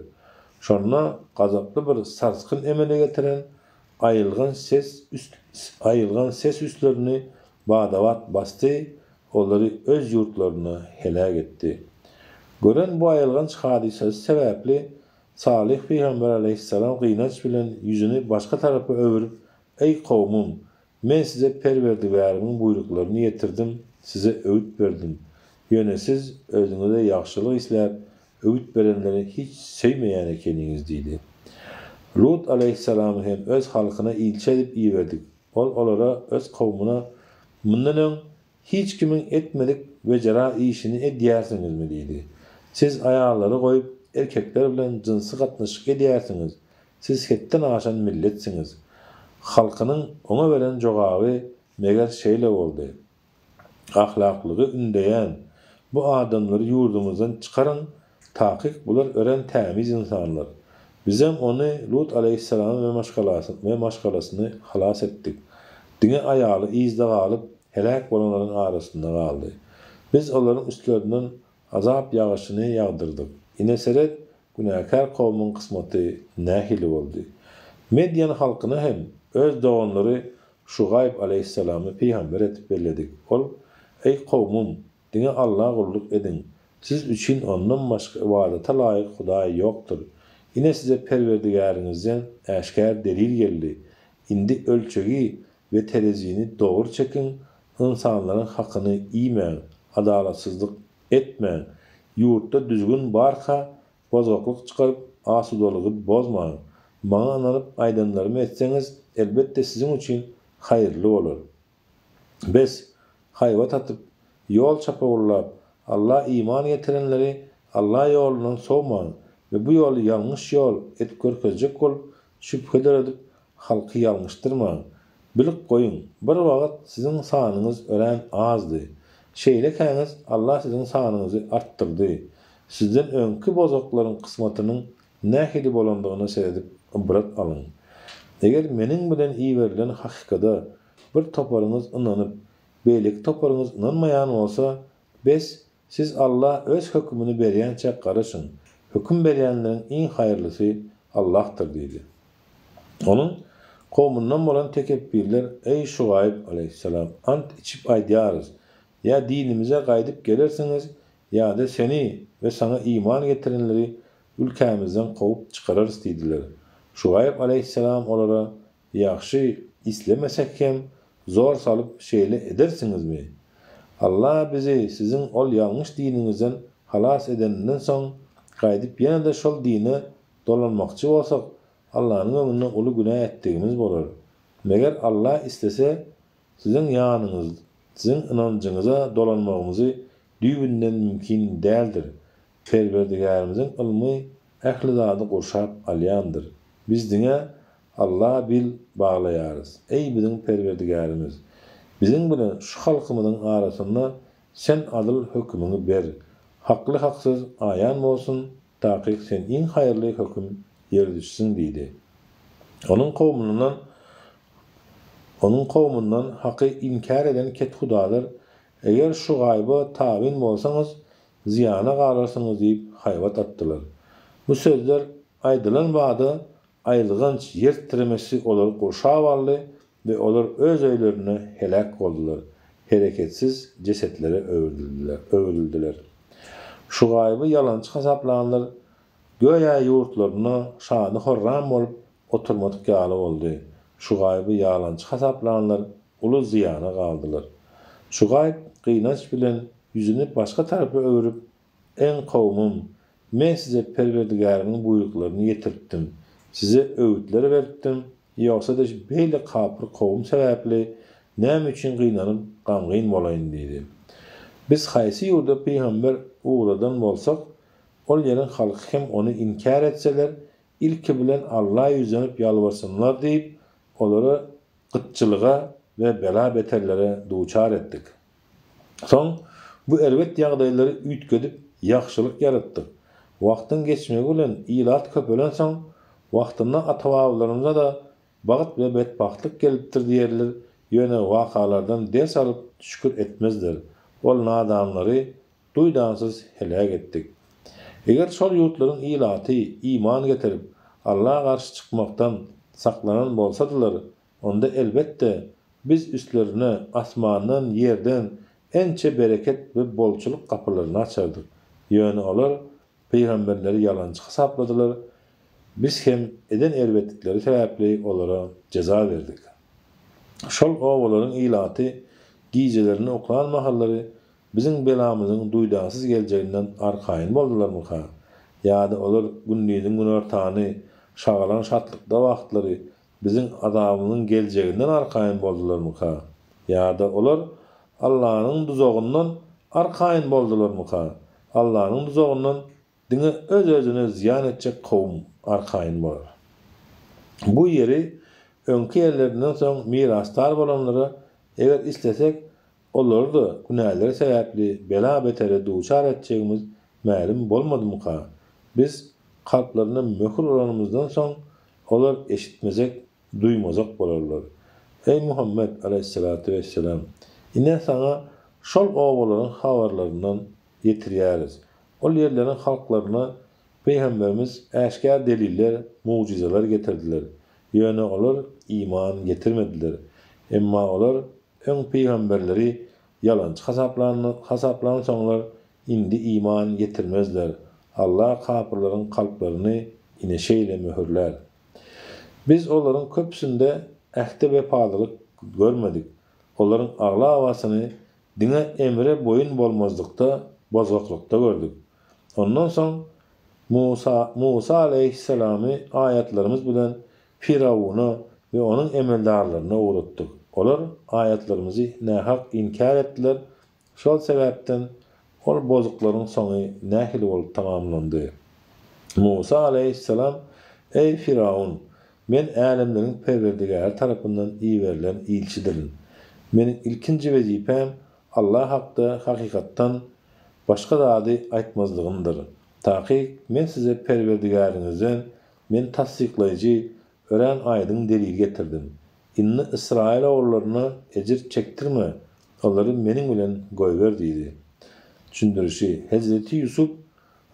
Şonda gazaply bir sarsgyn emele getiren aýylganç ses aýylganç ses üstlerini bada-bat basdy, olary öz ýurtlarynda heläk etdi. Gören bu aýylganç hadysasy sebäpli Salyh pygamber aleýhissalam gynanç bilen ýüzüni başga tarapa öwürip, Eý, kowmum! Men size Perwerdigärimiň buýruklaryny ýetirdim, size öwüt berdim. Ýöne siz özüňize ýagşylyk isläp, öwüt berenleri hiç söýmeýän ekeniňiz diýdi. Lut aleýhissalamy hem öz halkyna ilçi edip iberdik. Ol olara, öz kowmuna, Mundan öň Hiç kimiň etmedik wejera işini edýärsiňizmi? diýdi. Siz aýallary goýup, erkekler bilen jynsy gatnaşyk edýärsiňiz. Siz hetden aşan milletsiňiz. Halkynyň oňa beren jogaby meger şeýle boldy, Ahlaklygy ündeýän bu adamlary ýurdumyzdan çykaryň, Takyk bular örän tämiz ynsanlar. Bizem ony, Lut aleýhissalamy we maşgalasyny halas etdik. Diňe aýaly yzda galyp, heläk bolanlaryň arasynda galdy. Biz olaryň üstlerinden azap ýagyşyny ýagdyrdyk. Ine seret, günäkär kowumyň kysmaty nähili boldy. Medýen halkyna hem öz doganlary Şugaýb aleýhissalamy pygamber edip belledik. Ol, Eý kowumym! Diňe Alla gulluk ediň! Siz üçin Ondan başga ybadata laýyk Hudaý ýokdur. Ine size Perwerdigäriňizden äşgär delil geldi. Indi ölçegi we terezini dogry çekiň, ynsanlaryň hakyny iýmäň, adalatsyzlyk etmäň. Ýurtda düzgün barka, bozgaklyk çykaryp, asudalygy bozmaň. Maňa ynanyp aýdanlarymy etseňiz, elbetde siziň üçin haýyrly bolar. Bes, haýbat atyp, ýol çapawullap, Alla iman getirenleri Alla ýolundan sowmaň we bu ýoly ýalňyş ýol edip görkezjek bolup, şübhe döredip, halky ýalňyşdyrmaň. Bilip goýuň, bir wagt siziň sanyňyz örän azdy. Şeýlekäňiz Alla siziň sanyňyzy artdyrdy. Sizden öňki bozaklaryň kysmatynyň nähili bolandygyna seredip ybrat alyň. Eger meniň bilen iberilen hakykada bir toparyňyz ynanyp, beýleki toparyňyz ynanmaýan bolsa, bes, siz Alla öz hökümini berýänçä garaşyň. Höküm berýänleriň iň haýyrlysy Allahdyr diýdi. Onuň kowmundan bolan tekepbirler, Eý Şugaýyp aleýhissalam! Ant içip aýdýarys, ýa dinimize gaýdyp gelersiňiz, ýa-da seni we saňa iman getirenleri ülkämizden kowup çykararys diýdiler. Şugaýyp aleýhissalam olara, Ýagşy islemesek hem zor salyp şeýle edersiňizmi? Allah bizi siziň ol ýalňyş diniňizden halas edeninden soň, gaýdyp ýene-de şol dine dolanmakçy bolsak, Allanyň öňünde uly günä etdigimiz bolar. Meger Allah islese, siziň ýanyňyz, siziň ynanjyňyza dolanmagymyzy düýbünden mümkin däldir. Perwerdigärimiziň ylmy ähli zady gurşap alýandyr. Biz diňe Alla bil baglaýarys. Eý biziň Perwerdigärimiz! Biziň bilen şu halkymyzyň arasynda Sen adyl hökümiňi ber. Hakly-haksyz aýan bolsun, takyk Sen iň haýyrly höküm ýöredijisiň diýdi. Onuň kowmundan Onuň kowmundan Haky inkär eden kethudalar, Eger Şugaýba tabyn bolsaňyz, zyýana galarsyňyz diýip haýbat atdylar. Bu sözler aýdylan bada aýylganç ýer titremesi olary gurşap aldy we olar öz öýlerinde heläk boldular, hereketsiz jesetlere öwrüldiler. Şugaýby ýalançy hasaplanlar göýä ýurtlarynda şady-horram bolup oturmadyk ýaly boldy. Şugaýby ýalançy hasaplanlar uly zyýana galdylar. Şugaýp gynanç bilen ýüzüni başga tarapa öwrüp, Eň kowumym, men size Perwerdigärimiň buýruklaryny ýetiripdim, size öwütler beripdim, ýogsa-da beýle kapyr kowum sebäpli näme üçin gynanyp, gamgyn bolaýyn diýdi. Biz haýsy ýurda pygamber ugradan bolsak, ol ýeriň halky hem ony inkär etseler, ilki bilen Alla ýüzlenip ýalbarsynlar diýip, olary gytçylyga we bela-beterlere duçar etdik. Soň bu erbet ýagdaýlary üýtgedip, ýagşylyk ýaratdyk. Wagtyň geçmegi bilen ilat köpelensoň, wagtynda ata-babalarymyza-da bagt we betbagtlyk gelipdir diýerler, ýöne wakalardan ders alyp, şükür etmezler. Ol nadanlary duýdansyz heläk etdik. Eger şol ýurtlaryň ilaty iman getirip, Alla garşy çykmakdan saklanan bolsadylar, onda elbetde, Biz üstlerine asmandan, ýerden ençe bereket we bolçulyk gapylaryny açardyk. Ýöne olar pygamberleri ýalançy hasapladylar, Biz hem eden erbetlikleri sebäpli olara jeza berdik. Şol obalaryň ilaty gijelerine uklan mahallary Biziň belamyzyň duýdansyz geljeginden arkaýyn boldularmyka? Ýa-da olar gündiziň günortany şagalaň-şatlykda wagtlary biziň azabymyzyň geljeginden arkaýyn boldularmyka? Ýa-da olar Allanyň duzagyndan arkaýyn boldularmyka? Allanyň duzagyndan diňe öz-özüne zyýan etjek kowum arkaýyn bolar. Bu ýeri öňki ýerlerinden soň mirasdar bolanlara eger islesek, Olary-da günäleri sebäpli bela-betere duçar etjegimiz mälim bolmadymyka? Biz kalplaryna möhür uranymyzdan soň, olar eşitmejek, duýmajak bolarlar. Eý, Muhammet, aleýhissalatu wesselam! Ine, saňa şol obalaryň habarlaryndan ýetirýäris. Ol ýerleriň halklaryna pygamberimiz äşgär deliller, mugjyzalar getirdiler. Ýöne olar iman getirmediler. Emma olar Öň pygamberleri ýalançy hasaplansoňlar, indi iman getirmezler. Allah kapyrlaryň kalplaryny ine şeýle möhürlär. Biz olaryň köpüsinde ähde wepalylyk görmedik. Olaryň aglabasyny diňe emre boýun bolmazlykda, bozgaklykda gördük. Ondan soň Musa, Musa aleýhissalamy aýatlarymyz bilen Firawuna we onuň emeldarlaryna ugratdyk. Olar aýatlarymyzy nähak inkär etdiler, şol sebäpden ol bozuklaryň soňy nähili bolup tamamlandy? Musa aleýhissalam, Eý, Firawun! Men älemleriň Perwerdigäri tarapyndan iberilen ilçidirin. Meniň ilkinji wezipäm Allah hakda hakykatdan başga zady aýtmazlygymdyr. Takyk, men size Perwerdigäriňizden Men tassyklaýjy, örän aýdyň delil getirdim. Indi ysraýyl ogullaryna ejir çekdirme, olary meniň bilen goýber diýdi. Düşündirişi, Hezreti Ýusup.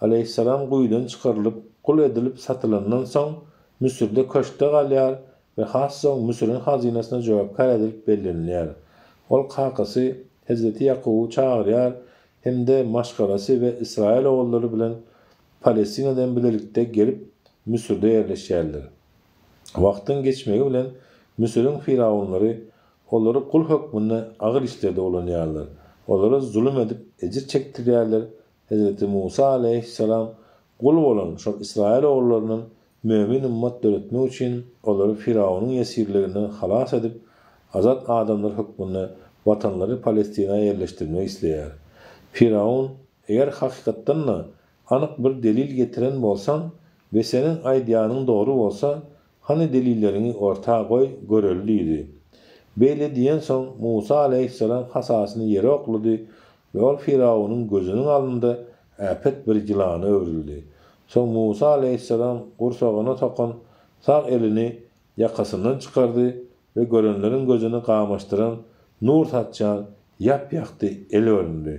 aleýhissalam guýudan çykarylyp, gul edilip satylandan soň, Müsürde köşkde galýar we has soň Müsüriň hazynasyna jogapkär edilip bellenilýär. Ol kakasy hezreti Ýakuby çagyrýar hem-de maşgalasy we Ysraýyl ogullary bilen Palestinadan bilelikde gelip Müsürde ýerleşýärler. Wagtyň geçmegi bilen Müsüriň firawunlary olary gul hökmünde agyr işlerde ulanýarlar. Olara zulum edip ejir çekdirýärler Hezreti Musa aleýhissalam gul bolan şol Ysraýyl ogullaryndan mömin ymmat döretmek üçin olary Firawunyň ýesirliginden halas edip, azat adamlar hökmünde watanlary Palestina ýerleşdirmek isleýär. Firawun, Eger hakykatdan-da anyk bir delil getiren bolsaň we seniň aýdýanyň dogry bolsa, Hany delilleriňi orta goý, göreli diýdi. Beýle diýensoň, Musa alaýhyssalam hasasyny ýere oklady we ol Firawunyň gözüniň alnynda äpet bir ýylana öwrüldi. Soň Musa alaýhyssalam gursagyna sokan sag elini ýakasyndan çykardy we görenleriň gözüni gamaşdyran nur saçýan ýap-ýagty el göründi.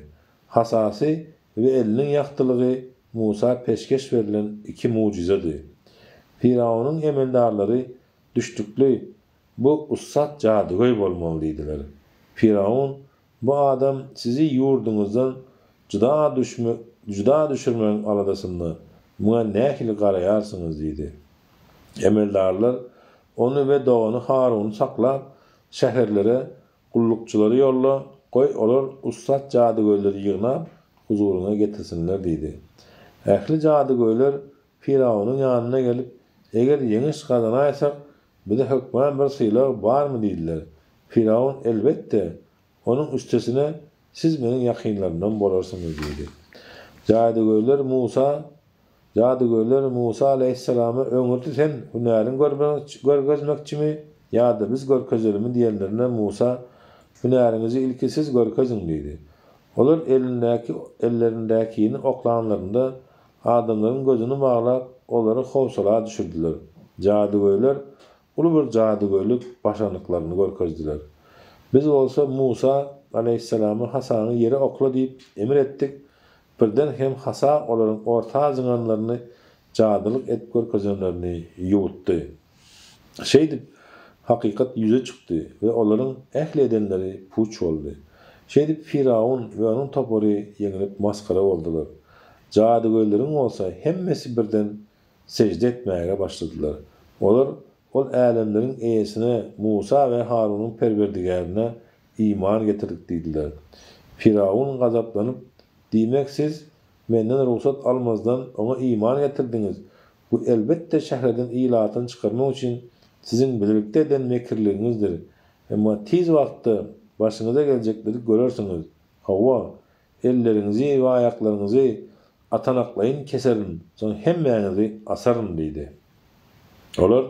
Hasasy we eliniň ýagtylygy Musa peşgeş berlen iki mugjyzady. Firawunyň emeldarlary düşnükli, Bu ussat jadygöý bolmaly diýdiler. Firawun, Bu adam sizi ýurduňyzdan jyda jyda düşürmegiň aladasynda, muňa nähili garaýarsyňyz diýdi. Emeldarlar ony we dogany Haruny saklap, şäherlere Gullukçylary ýolla, goý, olar ussat jadygöýleri ýygnap, huzuryňa getirsinler diýdi. Ähli jadygöýler Firawunyň ýanyna gelip, Eger ýeňiş gazanaýsak, bize hökman bir sylag barmy diýdiler. Firawun, Elbetde, onuň üstesine, siz meniň ýakynlarymdan bolarsyňyz diýdi. Jadygöýler Musa Jadygöýler Musa alaýhyssalama öňürti sen hünäriňi görkezmekçimi ýa-da biz görkezelimi diýenlerinde Musa, Hünäriňizi ilki siz görkeziň diýdi. Olar elindäki ellerindäkini oklanlarynda adamlaryň gözüni baglap olary howsala düşürdiler. Jadygöýler uly bir jadygöýlük başarnyklaryny görkezdiler. Biz bolsa Musa alaýhyssalama hasaňy ýere okla diýip emir etdik, Birden hem hasa olaryň orta zyňanlaryny jadylyk edip görkezenlerini ýuwutdy. Şeýdip, hakykat ýüze çykdy we olaryň ähli edenleri puç boldy. Şeýdip Fyrawun we onuň topary ýeňlip masgara boldular. Jadygöýleriň bolsa hemmesi birden sežde etmäge başladylar. Olar ol älemleriň eýesine, Musa we Harunyň Perwerdigärine Iman getirdik diýdiler. Firawun gazaplanyp, Diýmek siz menden rugsat almazdan oňa iman getirdiňiz, bu elbetde şäherden ilatyny çykarmak üçin siziň bilelikde eden mekirligiňizdir. Emma tiz wagtda başyňyza geljekleri görersiňiz. Hawa, Elleriňizi we aýaklaryňyzy atanaklaýyn keserin, soň hemmäňizi asaryn diýdi. Olar,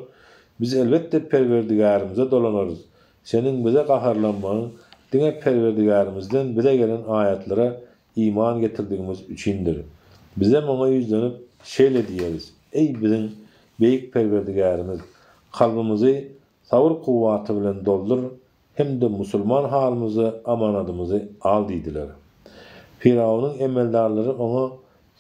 Biz elbetde Perwerdigärimize dolanarys. Seniň bize gaharlanmagyň diňe Perwerdigärimizden bize gelen aýatlara iman getirdigimiz üçindir. Bizem Oňa ýüzlenip, şeýle diýeris, Eý biziň Beýik Perwerdigärimiz! Kalbymyzy sabyr-kuwwaty bilen doldur hem-de musulman halymyzda amanadymyzy al diýdiler. Firawunyň emeldarlary oňa,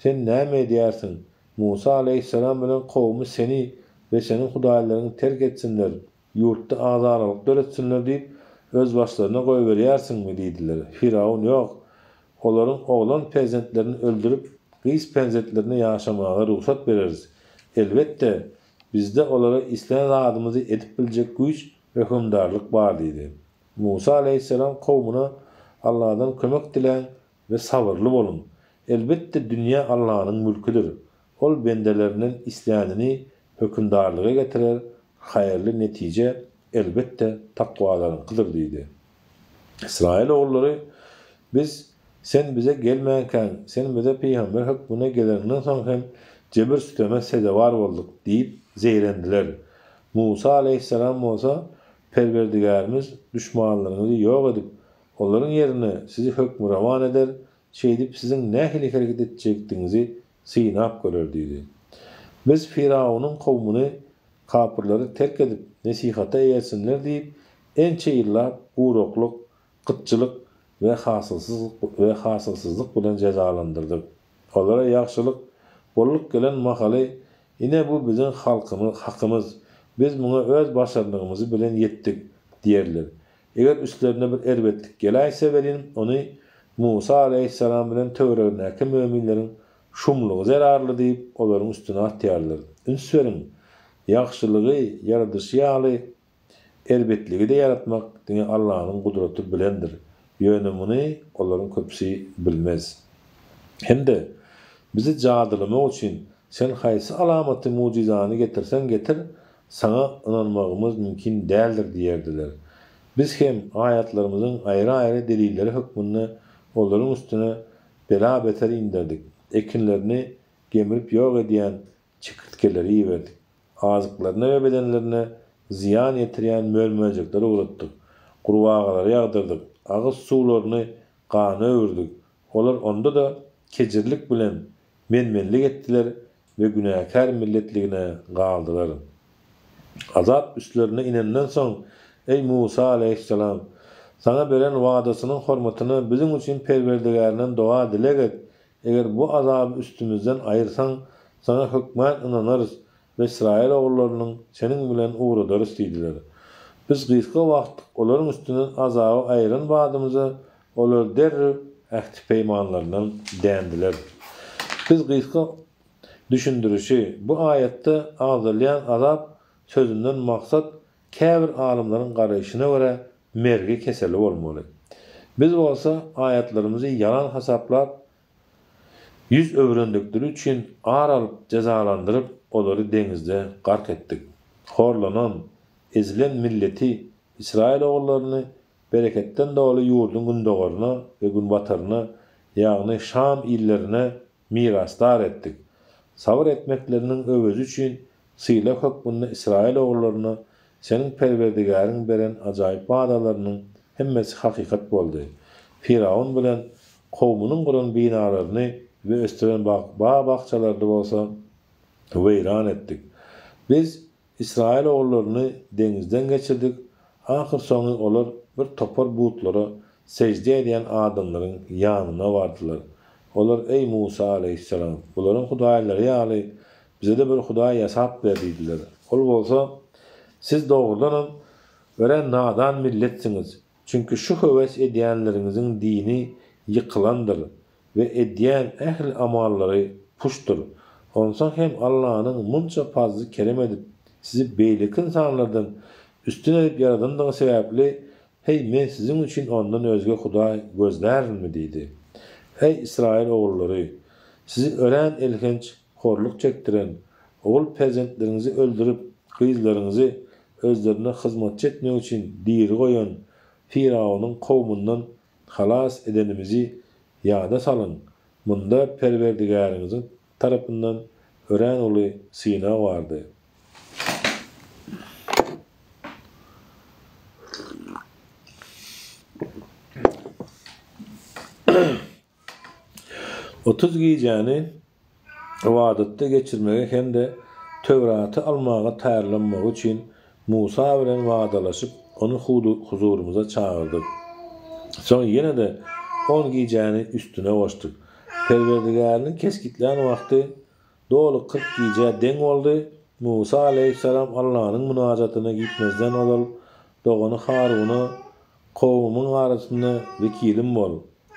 Sen näme edýärsiň? Musa alaýhyssalam bilen kowumy seni we seniň hudaýlaryňy terk etsinler, ýurtda agzalalyk döretsinler diýip, özbaşlaryna goýberýärsiňmi? diýdiler. Firawun, Ýok, olaryň oglan perzentlerini öldürip, gyz perzentlerine ýaşamaga rugsat bereris. Elbetde, bizde olara islän zadymyzy edip biljek güýç Hökümdarlyk bar diýdi. Musa alaýhyssalam kowmuna Alladan kömek diläň we sabyrly boluň. Elbetde dünýä Allanyň mülküdir. Ol bendelerinden islänini hökümdarlyga getirer, haýyrly netije elbetde takwalaryňkydyr diýdi. Ysraýyl ogullary Biz sen bize gelmänkäň, sen bize pygamber hökmünde geleniňden soň hem jebir-süteme sezewar bolduk diýip zeýrendiler. Musa alaýhyssalam bolsa, Perwerdigärimiz duşmanlaryňyzy ýok edip, olaryň ýerine sizi hökmürowan eder, şeýdip siziň nähili hereket etjekdigiňizi synap görer diýdi. Biz Firawunyň kowmuny kapyrlary terk edip, nesihata eýersinler diýip, ençe ýyllap guraklyk, gytçylyk we hasylsyzlyk we hasylsyzlyk bilen jezalandyrdyk. Olara ýagşylyk. Bolluk gelen mahaly, Ine bu biziň halkymyz, hakymyz, biz muňa öz başarnygymyzy bilen ýetdik diýerler. Eger üstlerine bir erbetlik geläýse welin, ony Musa alaýhyssalam bilen töweregindäki möminleriň şumlugy zerarly diýip, olaryň üstüne atýarlar. Üns beriň! Ýagşylygy ýaradyşy ýaly, Erbetligi-de ýaratmak diňe Allanyň gudraty bilendir. Ýöne muny olaryň köpüsi bilmez. Hem-de, bizi jadylamak üçin sen haýsy alamaty, mugjyzany getirseň getir, saňa ynanmagymyz mümkin däldir diýerdiler. Biz hem aýatlarymyzyň aýry-aýry delilleri hökmünde olaryň üstüne bela-beter inderdik. Ekinlerini gemrip ýok edýän çekirtgeleri iberdik. Azyklaryna we bedenlerine zyýan ýetirýän mör-möjekleri ugratdyk. Gurbagalary ýagdyrdyk. Agyz suwlaryny gana öwürdik. Olar onda-da kejirlik bilen men-menlik etdiler we günäkär milletligine galdylar. Azap üstlerine inenden soň, Eý, Musa aleýhissalam! Saňa beren wadasynyň hormatyna biziň üçin Perwerdigärinden doga-dileg et, Eger bu azaby üstümizden aýyrsaň, saňa hökmän ynanarys we ysraýyl ogullarynyň seniň bilen ugradarys diýdiler. Biz gysga wagtlyk olaryň üstünden azaby aýyran badymyza, olar derrew ähti-peýmanlaryndan dändiler. Biz gysga düşündirişi, bu aýatda agzalýan azap sözünden maksat käbir alymlaryň garaýşyna görä mergi keseli bolmaly. Biz bolsa aýatlarymyzy ýalan hasaplap, ýüz öwrendikleri üçin ar alyp jezalandyryp, olary deňizde gark etdik. Horlanan, ezilen milleti, Ysraýyl ogullaryny bereketden doly ýurduň gündogaryna we günbataryna, ýagny Şam illerine mirasdar etdik. Sabyr etmekleriniň öwezi üçin sylag hökmünde Ysraýyl ogullaryna seniň Perwerdigäriň beren ajaýyp wadalarynyň hemmesi hakykat boldy. Fyrawn bilen kowmunyň guran binalaryny we ösdüren bag-bakjalaryny bolsa weýran etdik. Biz Ysraýyl ogullaryny deňizden geçirdik, ahyrsoňy olar bir topar butlara sežde edýän adamlaryň ýanyna bardylar. Olar, Eý, Musa aleýhissalam! Bularyň hudaýlary ýaly, bize-de bir hudaý ýasap ber diýdiler. Ol bolsa, Siz dogrudanam örän nadan milletsiňiz, çünki şu höwes edýänleriňiziň dini ýykylandyr we edýän ähli amallary puçdur. Onsoň hem Allanyň munça pazly-kerem edip, sizi beýleki ynsanlardan üstün edip ýaradandygy sebäpli, heý, men siziň üçin ondan özge hudaý gözlärinmi? diýdi. Eý, Ysraýyl ogullary! Sizi örän elhenç horluk çekdiren, ogul perzentleriňizi öldürip, gyzlaryňyzy özlerine hyzmatçy etmek üçin diri goýan Fyrawnyň kowmundan halas edenimizi ýada salyň, munda Perwerdigäriňiziň tarapyndan örän uly synag bardy. 30 gijäni ybadatda geçirmegi hem-de Töwraty almaga taýýarlanmagy üçin Musa bilen wadalaşyp, ony huzurymyza çagyrdyk. Soň ýene-de on gijäni üstüne goşduk. Perwerdigäriniň kesgitlän wagty doly 40 gijä deň boldy. Musa alaýhyssalam Allanyň mynajatyna gitmezden ozal dogany Haruna Kowumyň arasynda wekilim bol,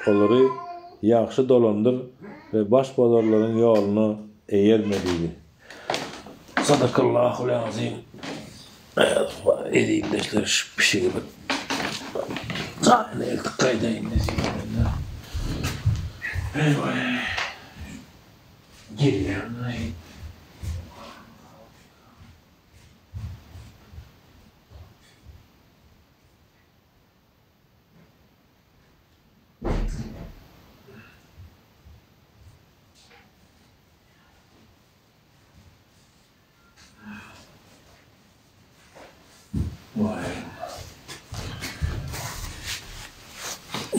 olary ýagşy dolandyr we başbozarlaryň ýoluna eýerme diýdi. Sadakallahul azim. Ezizdeşler şu pişigi bir jaýyna eltip gaýdaýyn nesip edende. Eý-waý. Gelýän.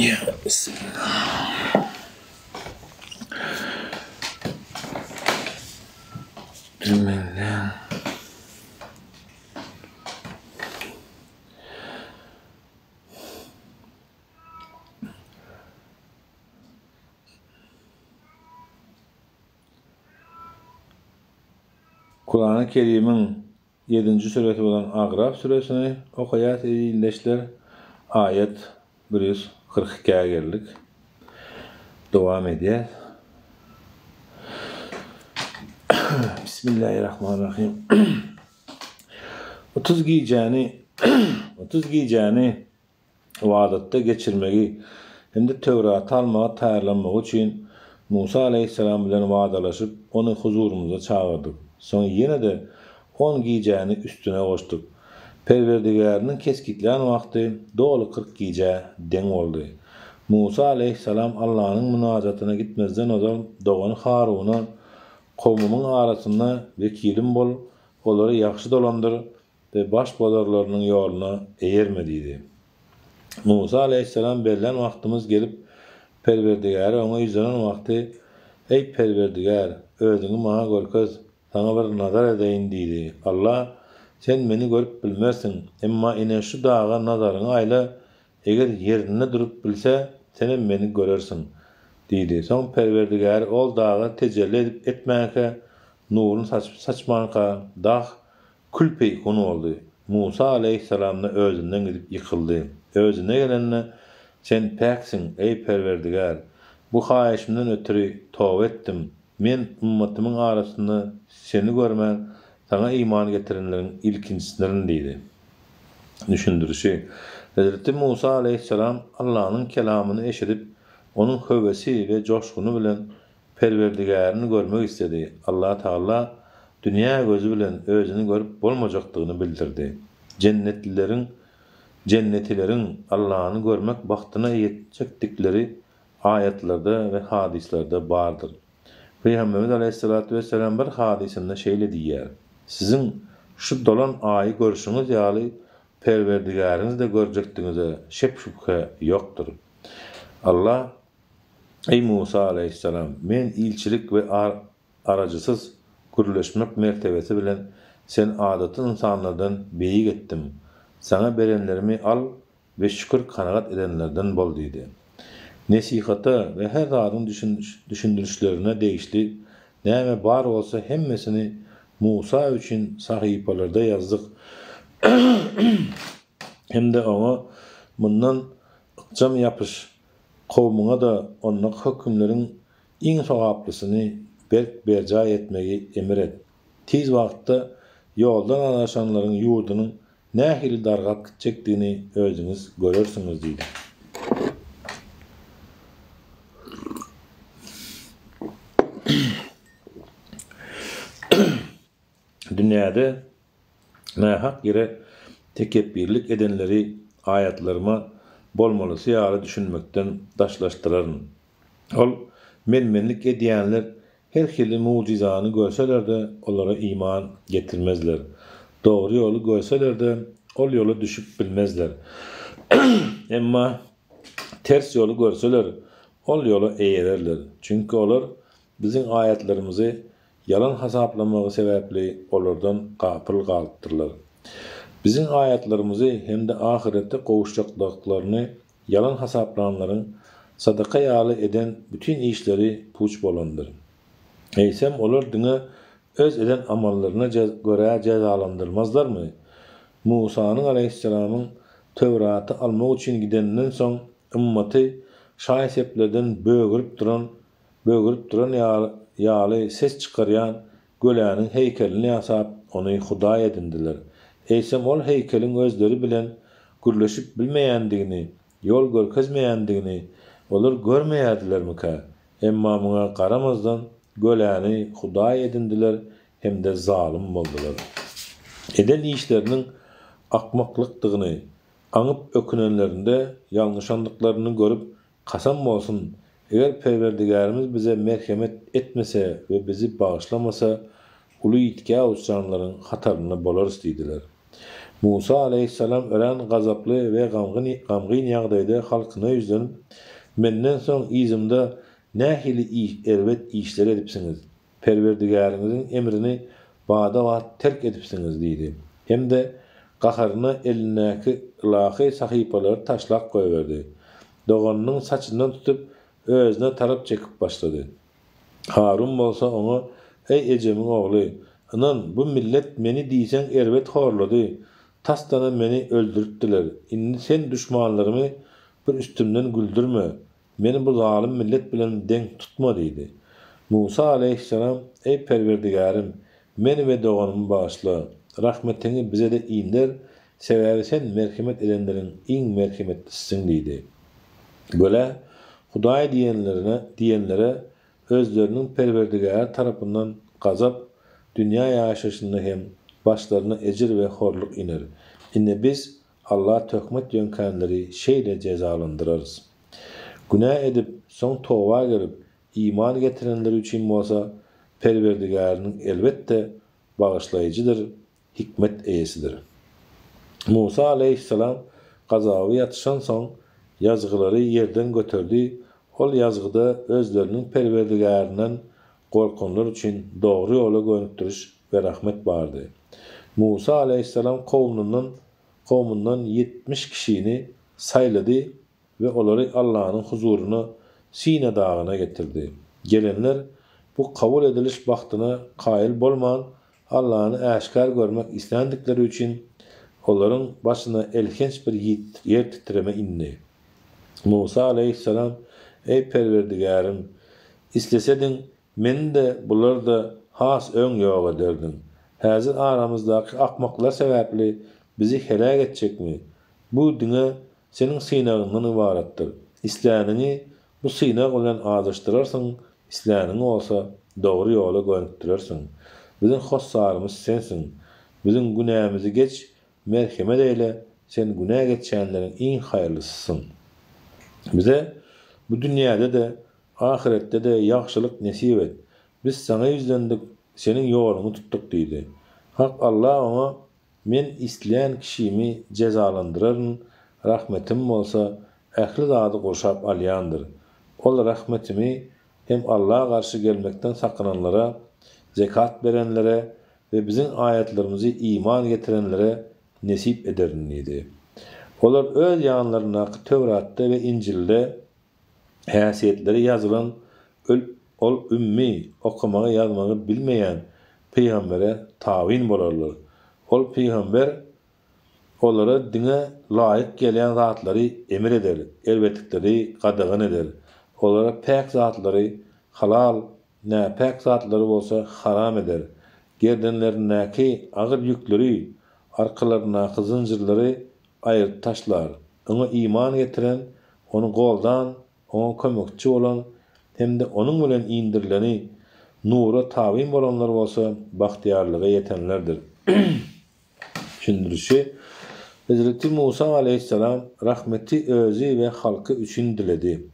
Ya bismillah. Bismillah. Kurany Kerimiň ýedinji süresi bolan Agraf süresini okaýas eziz ildeşler. Aýat 142-ä geldik. Dowam edýäs. Bismillahirrahmanirrahim. 30 gijäni 30 gijäni ybadatda geçirmegi hem-de Töwraty almaga taýýarlanmagy üçin Musa alaýhyssalam bilen wadalaşyp, ony huzurymyza çagyrdyk. Soň ýene-de on gijäni üstüne goşduk. Perwerdigäriniň kesgitlän wagty doly 40 gijä deň boldy. Musa alaýhyssalam Allanyň mynajatyna gitmezden ozal dogany Haruna, Kowmumyň arasynda wekilim bol, olary ýagşy dolandyr we baş bozarlarynyň ýoluna eýerme diýdi. Musa alaýhyssalam bellän wagtymyz gelip, Perwerdigäre oňa ýüzlenen wagty, Eý, Perwerdigär, Özüňi maňa görkez, Saňa bir nazar edeýin diýdi. Alla, Sen meni görüp bilmersiň, emma ine şu daga nazaryňy aýla, eger ýerinde durup bilse, senem meni görersiň diýdi. Soň Perwerdigäri ol daga tejelli edip etmänkä, nuruny saçyp saçmanka, dag Kül-peýkun boldy. Musa aleýhissalam-da özünden gidip ýykyldy. Özüne gelende, Sen päksiň, eý, Perwerdigär! Bu haýyşymdan ötri toba etdim. Men ymmatymyň arasynda Seni görmän, Saňa iman getirenleriň ilkinjisidirin diýdi. Düşündirişi, Hezreti Musa aleýhissalam Allanyň kelamyny eşidip, onuň höwesi we joşguny bilen Perwerdigärini görmek isledi. Allatagala dünýä gözi bilen özüni görüp bolmajakdygyny bildirdi. Jennetlileriň jennetileriň Allany görmek bagtyna ýetjekdikleri aýatlarda we hadyslarda bardyr. Pygamberimiz aleýhissalatu wessalam bir hadysynda şeýle diýýär, Siziň şu dolan aýy görşüňiz ýaly Perwerdigäriňizi-de görjekdigiňize şek-şübhe ýokdur. Alla Eý Musa aleýhissalam! Men ilçilik we arajysyz gürleşmek mertebesi bilen seni adaty ynsanlardan beýik etdim. Saňa berenlerimi al we şükür-kanagat edenlerden bol diýdi. Nesihata we her zadyň düşündirişlerine degişli näme bar bolsa hemmesini Musa üçin sahypalarda ýazdyk hem-de oňa mundan ykjam ýapyş, Kowmuňa-da ondaky hökümleriň iň sogaplysyny berk berjaý etmegi emir et. Tiz wagtda ýoldan azaşanlaryň ýurdunyň nähili dargap gitjekdigini özüňiz görersiňiz diýdi. Dünýäde nähak ýere tekepbirlik edenleri aýatlaryma bolmalysy ýaly düşünmekden daşlaşdyraryn. Ol men-menlik edýänler her hili mugjyzany görseler-de, olara iman getirmezler. Dogry ýoly görseler-de, ol ýola düşüp bilmezler. Emma ters ýoly görseler, ol ýola eýererler. Çünki olar Biziň aýatlarymyzy ýalan hasaplamagy sebäpli olardan gapyl galypdyrlar. Biziň aýatlarymyzy hem-de ahyretde gowuşjakdyklaryny ýalan hasaplanlaryň sadaka ýaly eden bütin işleri puç bolandyr. Eýsem olar diňe öz eden amallaryna görä jezalandyrmazlarmy? Musanyň aleýhissalamyň Töwraty almak üçin gideninden soň ymmaty şaý-seplerden bögürip duran Bögürip duran ýaly ses çykarýan göläniň heýkelini ýasap, ony hudaý edindiler. Eýsem ol heýkeliň özleri bilen gürleşip bilmeýändigini, ýol görkezmeýändigini olar görmeýärdilermikä? Emma muňa garamazdan, göläni hudaý edindiler hem-de zalym boldular. Eden işleriniň akmaklykdygyny aňyp ökünenlerinde, ýalňyşandyklaryny görüp, Kasam bolsun, eger Perwerdigärimiz bize merhemet etmese we bizi bagyşlamasa, uly ýitgä uçranlaryň hatarynda bolarys diýdiler. Musa alaýhyssalam örän gazaply we gamgyn ýagdaýda halkyna ýüzlenip, Menden soň yzymda nähili erbet işler edipsiňiz? Perwerdigäriňiziň emrini bada-bat terk edipsiňiz diýdi. Hem-de gaharyna elindäki ylahy sahypalary taşlap goýberdi. Doganynyň saçyndan tutup, özüne tarap çekip başlady. Harun bolsa oňa, Eý, ejemiň ogly! Ynan, bu millet meni diýseň erbet horlady, tasdanam meni öldüripdiler. Indi sen duşmanlarymy bir üstümden güldürme, meni bu zalym millet bilen deň tutma diýdi. Musa alaýhyssalam, Eý, Perwerdigärim, meni we doganymy bagyşla, rahmetiňi bize-de inder, sebäbi Sen merhemet edenleriň iň merhemetlisisiň diýdi. Gölä, Hudaý diýenlerine, diýenlere özleriniň Perwerdigäri tarapyndan gazap, dünýä ýaşaýşynda hem başlaryna ejir we horluk iner. Ine biz Alla töhmet ýöňkänleri şeýle jezalandyrarys. Günä edip, soň toba gelip, iman getirenler üçin bolsa Perwerdigäriniň elbetde bagyşlaýjydyr, hikmet eýesidir. Musa aleýhissalam gazaby ýatyşansoň, ýazgylary ýerden göterdi, ol ýazgyda özleriniň Perwerdigärinden gorkanlar üçin dogry ýola gönükdiriş we rahmet bardy. Musa aleýhissalam kowmunyndan kowmundan 70 kişini saýlady we olary Allanyň huzuryna Sina dagyna getirdi. Gelenler bu kabul ediliş bagtyna kaýyl bolman, Allany äşgär görmek isländikleri üçin olaryň başyna elhenç bir ýer titreme indi. Musa aleýhissalam, Eý, Perwerdigärim! Islesediň, meni-de, bulary-da has öň ýok ederdiň. Häzir aramyzdaky akmaklar sebäpli bizi heläk etjekmi? Bu diňe Seniň synagyňdan ybaratdyr. Isläniňi bu synag bilen azaşdyrarsyň, isläniňi bolsa dogry ýola gönükdirersiň. Biziň hossarymyz Sensiň. Biziň günämizi geç, merhemet eýle, Sen günä geçýänleriň iň haýyrlysysyň. Bize bu dünýäde-de, ahyretde-de ýagşylyk nesip et. Biz Saňa ýüzlendik, Seniň ýoluňy tutduk diýdi. Hak Alla oňa, Men islän kişimi jezalandyraryn, rahmetim bolsa ähli zady gurşap alýandyr. Ol rahmetimi hem Alla garşy gelmekden sakynanlara, zekat berenlere we biziň aýatlarymyzy iman getirenlere nesip ederin diýdi. Olar öz ýanlaryndaky Töwratda we Injilde häsiýetleri ýazylan öl ol ümmi, okamagy ýazmagy bilmeýän pygambere tabyn bolarlar. Ol pygamber olara diňe laýyk gelýän zatlary emir eder, erbetlikleri gadagan eder. Olara päk zatlary halal, näpäk zatlary bolsa haram eder. Gerdenlerindäki agyr ýükleri, arkalaryndaky zynjyrlary aýryp taşlar. Oňa iman getiren, ony goldan, oňa kömekçi bolan hem-de onuň bilen indirileni nura tabyn bolanlar bolsa bagtyýarlyga ýetenlerdir. Düşündirişi, Hezreti Musa aleýhissalam rahmeti özi we halky üçin diledi.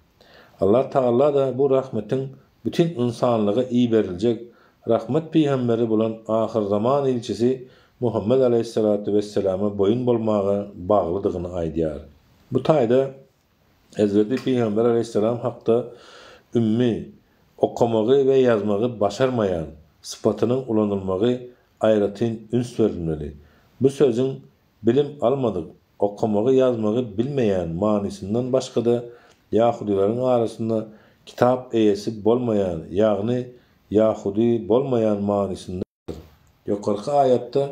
Allah Tagala-da bu rahmetiň bütin ynsanlyga iberiljek rahmet pygamberi bolan ahyrzaman ilçisi Muhammet aleýhissalatu wesselama boýun bolmaga baglydygyny aýdýar. Bu taýda Hezreti Pygamber aleýhissalam hakda ümmi, okamagy we ýazmagy başarmaýan, sypatynyň ulanylmagy aýratyn üns berilmeli. Bu sözüň bilim almadyk, okamagy ýazmagy bilmeýän manysyndan başga-da ýahudylaryň arasynda kitap eýesi bolmaýan, ýagny ýahudy bolmaýan manysynda Ýokarky aýatda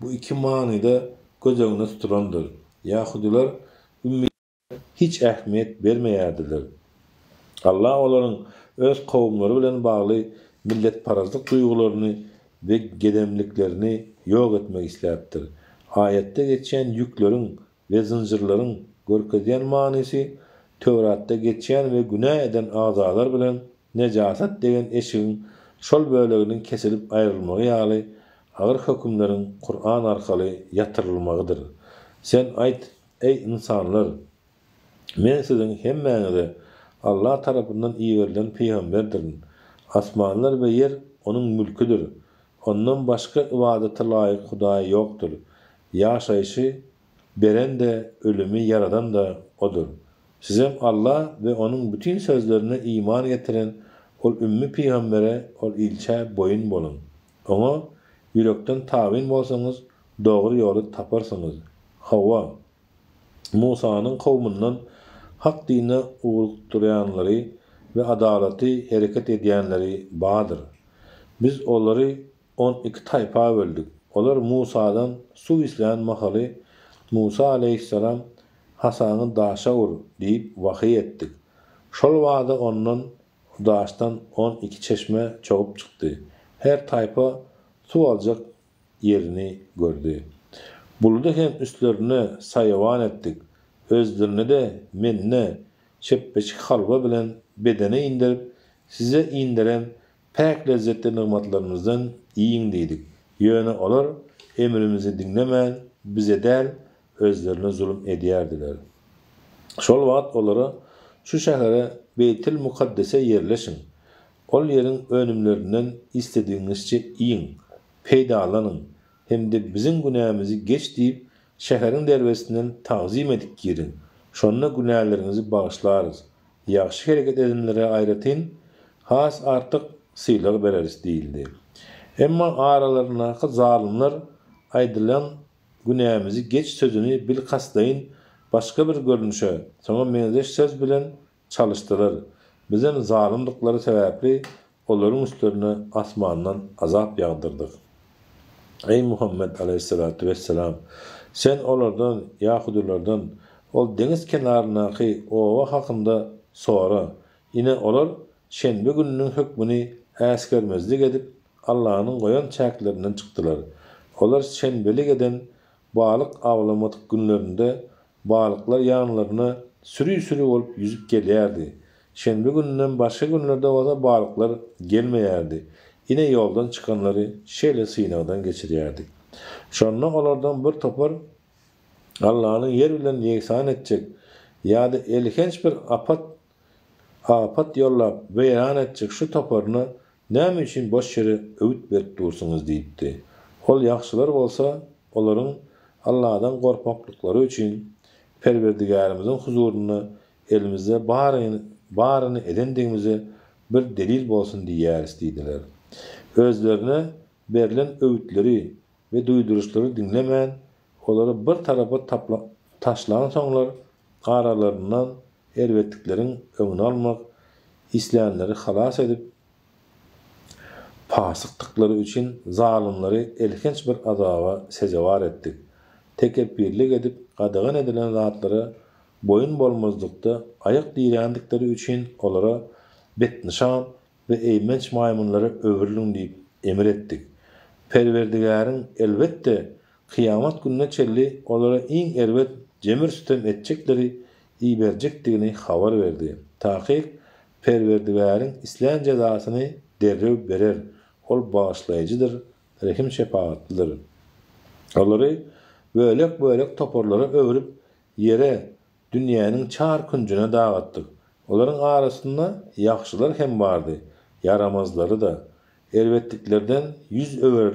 bu iki many-da göz öňünde tutulandyr. Ýahudylar ümmilere hiç ähmiýet bermeýärdiler. Allah olaryň öz kowumlary bilen bagly milletparazlyk duýgularyny we gedemliklerini ýok etmek isläpdir. Aýatda geçýän ýükleriň we zynjyrlaryň görkezýän manysy Töwratda geçýän we günä eden agzalar bilen nejasat degen eşigiň şol böleginiň kesilip aýrylmagy ýaly agyr hökümleriň Kuran arkaly ýatyrylmagydyr. Sen aýt, Eý, ynsanlar! Men siziň hemmäňize Allah tarapyndan iberilen pygamberdirin. Asmanlar we ýer Onuň mülküdir. Ondan başga ybadata laýyk Hudaý ýokdur. Ýaşaýşy Beren-de, ölümi ýaradan-da Odur. Sizem Alla we Onuň bütin sözlerine iman getiren ol ümmi pygambere, ol ilçä boýun boluň. Oňa ýürekden tabyn bolsaňyz, dogry ýoly taparsyňyz. Hawa, Musanyň kowmundan hak dine ugrukdyrýanlary we adalaty hereket edýänleri bardyr. Biz olary. 12 taýpa böldük. Olar Musadan suw islän mahaly, Musa alaýhyssalam, Hasaňy daşa ur diýip wahyý etdik. Şol bada ondan, daşdan 12 çeşme çogup çykdy. Her taýpa suw aljak ýerini gördi. Buludy hem üstlerine saýawan etdik. Özlerine-de menne, şepbeşik halwa bilen bedene inderip, size inderen päk lezzetli nygmatlarymyzdan iýiň diýdik. Ýöne olar emrimizi diňlemän, bize däl, özlerine zulum edýärdiler. Şol wagt olara, Şu şähere, Beýtil-Mukaddese ýerleşiň. Ol ýeriň önümlerinden isledigiňizçe iýiň, peýdalanyň hem-de biziň günämizi geç diýip, şäheriň derwezesinden tagzym edip giriň. Şonda günäleriňizi bagyşlarys. Ýagşy hereket edenlere aýratyn, has artyk sylag bereris diýildi. Emma aralaryndaky zalymlar aýdylan günämizi geç sözüni bilkastlaýyn başga bir görnüşe, şoňa meňzeş söz bilen çalyşdylar. Bizem zalymdyklary sebäpli olaryň üstlerine asmandan azap ýagdyrdyk. Eý, Muhammet aleýhissalatu wesselam! Sen olardan, ýahudylardan, ol deňiz kenaryndaky oba hakynda sora. Ine, olar şenbe gününiň hökmüni äsgermezlik edip, Allanyň goýan çäklerinden çykdylar. Olar şenbelik eden balyk awlamadyk günlerinde Balyklar ýanlaryna süri-süri bolup ýüzüp gelýärdi. Şenbe gününden başga günlerde bolsa balyklar gelmeýärdi. Ine ýoldan çykanlary şeýle synagdan geçirýärdik. Şonda olardan bir topar Allanyň ýer bilen ýegsan etjek ýa-da elhenç bir apat apat ýollap weýran etjek şu toparyna Näme üçin boş ýere öwüt berip dursuňyz diýipdi. Ol ýagşylar bolsa, olaryň Alladan gorkmaklyklary üçin Perwerdigärimiziň huzurynda elimizde baryny edendigimize bir delil bolsun diýýäris diýdiler. Özlerine berlen öwütleri we duýduryşlary diňlemän, olary bir tarapa taşlansoňlar, aralaryndan erbetlikleriň öňüni almak, islänleri halas edip, pasykdyklary üçin zalymlary elhenç bir azaba sezewar etdik. Tekepbirlik edip, gadagan edilen zatlara boýun bolmazlykda aýak dirändikleri üçin olara betnyşan we eýmenç maýmynlara öwrüliň diýip emir etdik. Perwerdigäriň, elbetde, kyýamat gününe çenli olara iň erbet jemir-sütem etjekleri iberjekdigini habar berdi. Takyk, Perwerdigäriň islän jezasyny derrew berer, Ol bagyşlaýjydyr, rehim-şepagatlydyr. Olary bölek-bölek toparlara öwrüp, ýere, dünýäniň çar künjüne dagatdyk. Olaryň arasynda ýagşylar hem bardy, ýaramazlary-da. Erbetliklerden ýüz öwer,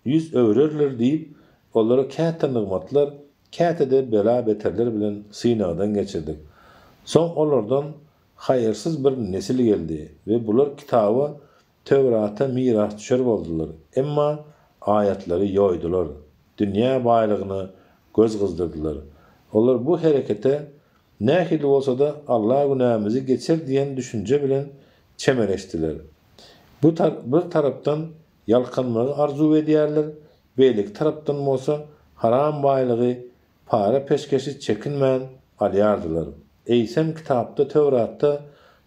ýüz öwrerler diýip, olary käte nygmatlar, käte-de bela-beterler bilen synagdan geçirdik. Soň olardan haýyrsyz bir nesil geldi we bular kitaba, Töwrata mirasdüşer boldular. Emma aýatlary ýoýdular, dünýä baýlygyna göz gyzdyrdylar. Olar bu herekete nähili bolsa-da Alla günämizi geçer diýen düşünje bilen çemeleşdiler. Bu bir tarapdan ýalkanmagy arzuw edýärler, beýleki tarapdan bolsa haram baýlygy, para-peşgeşi çekinmän alýardylar. Eýsem kitapda Töwratda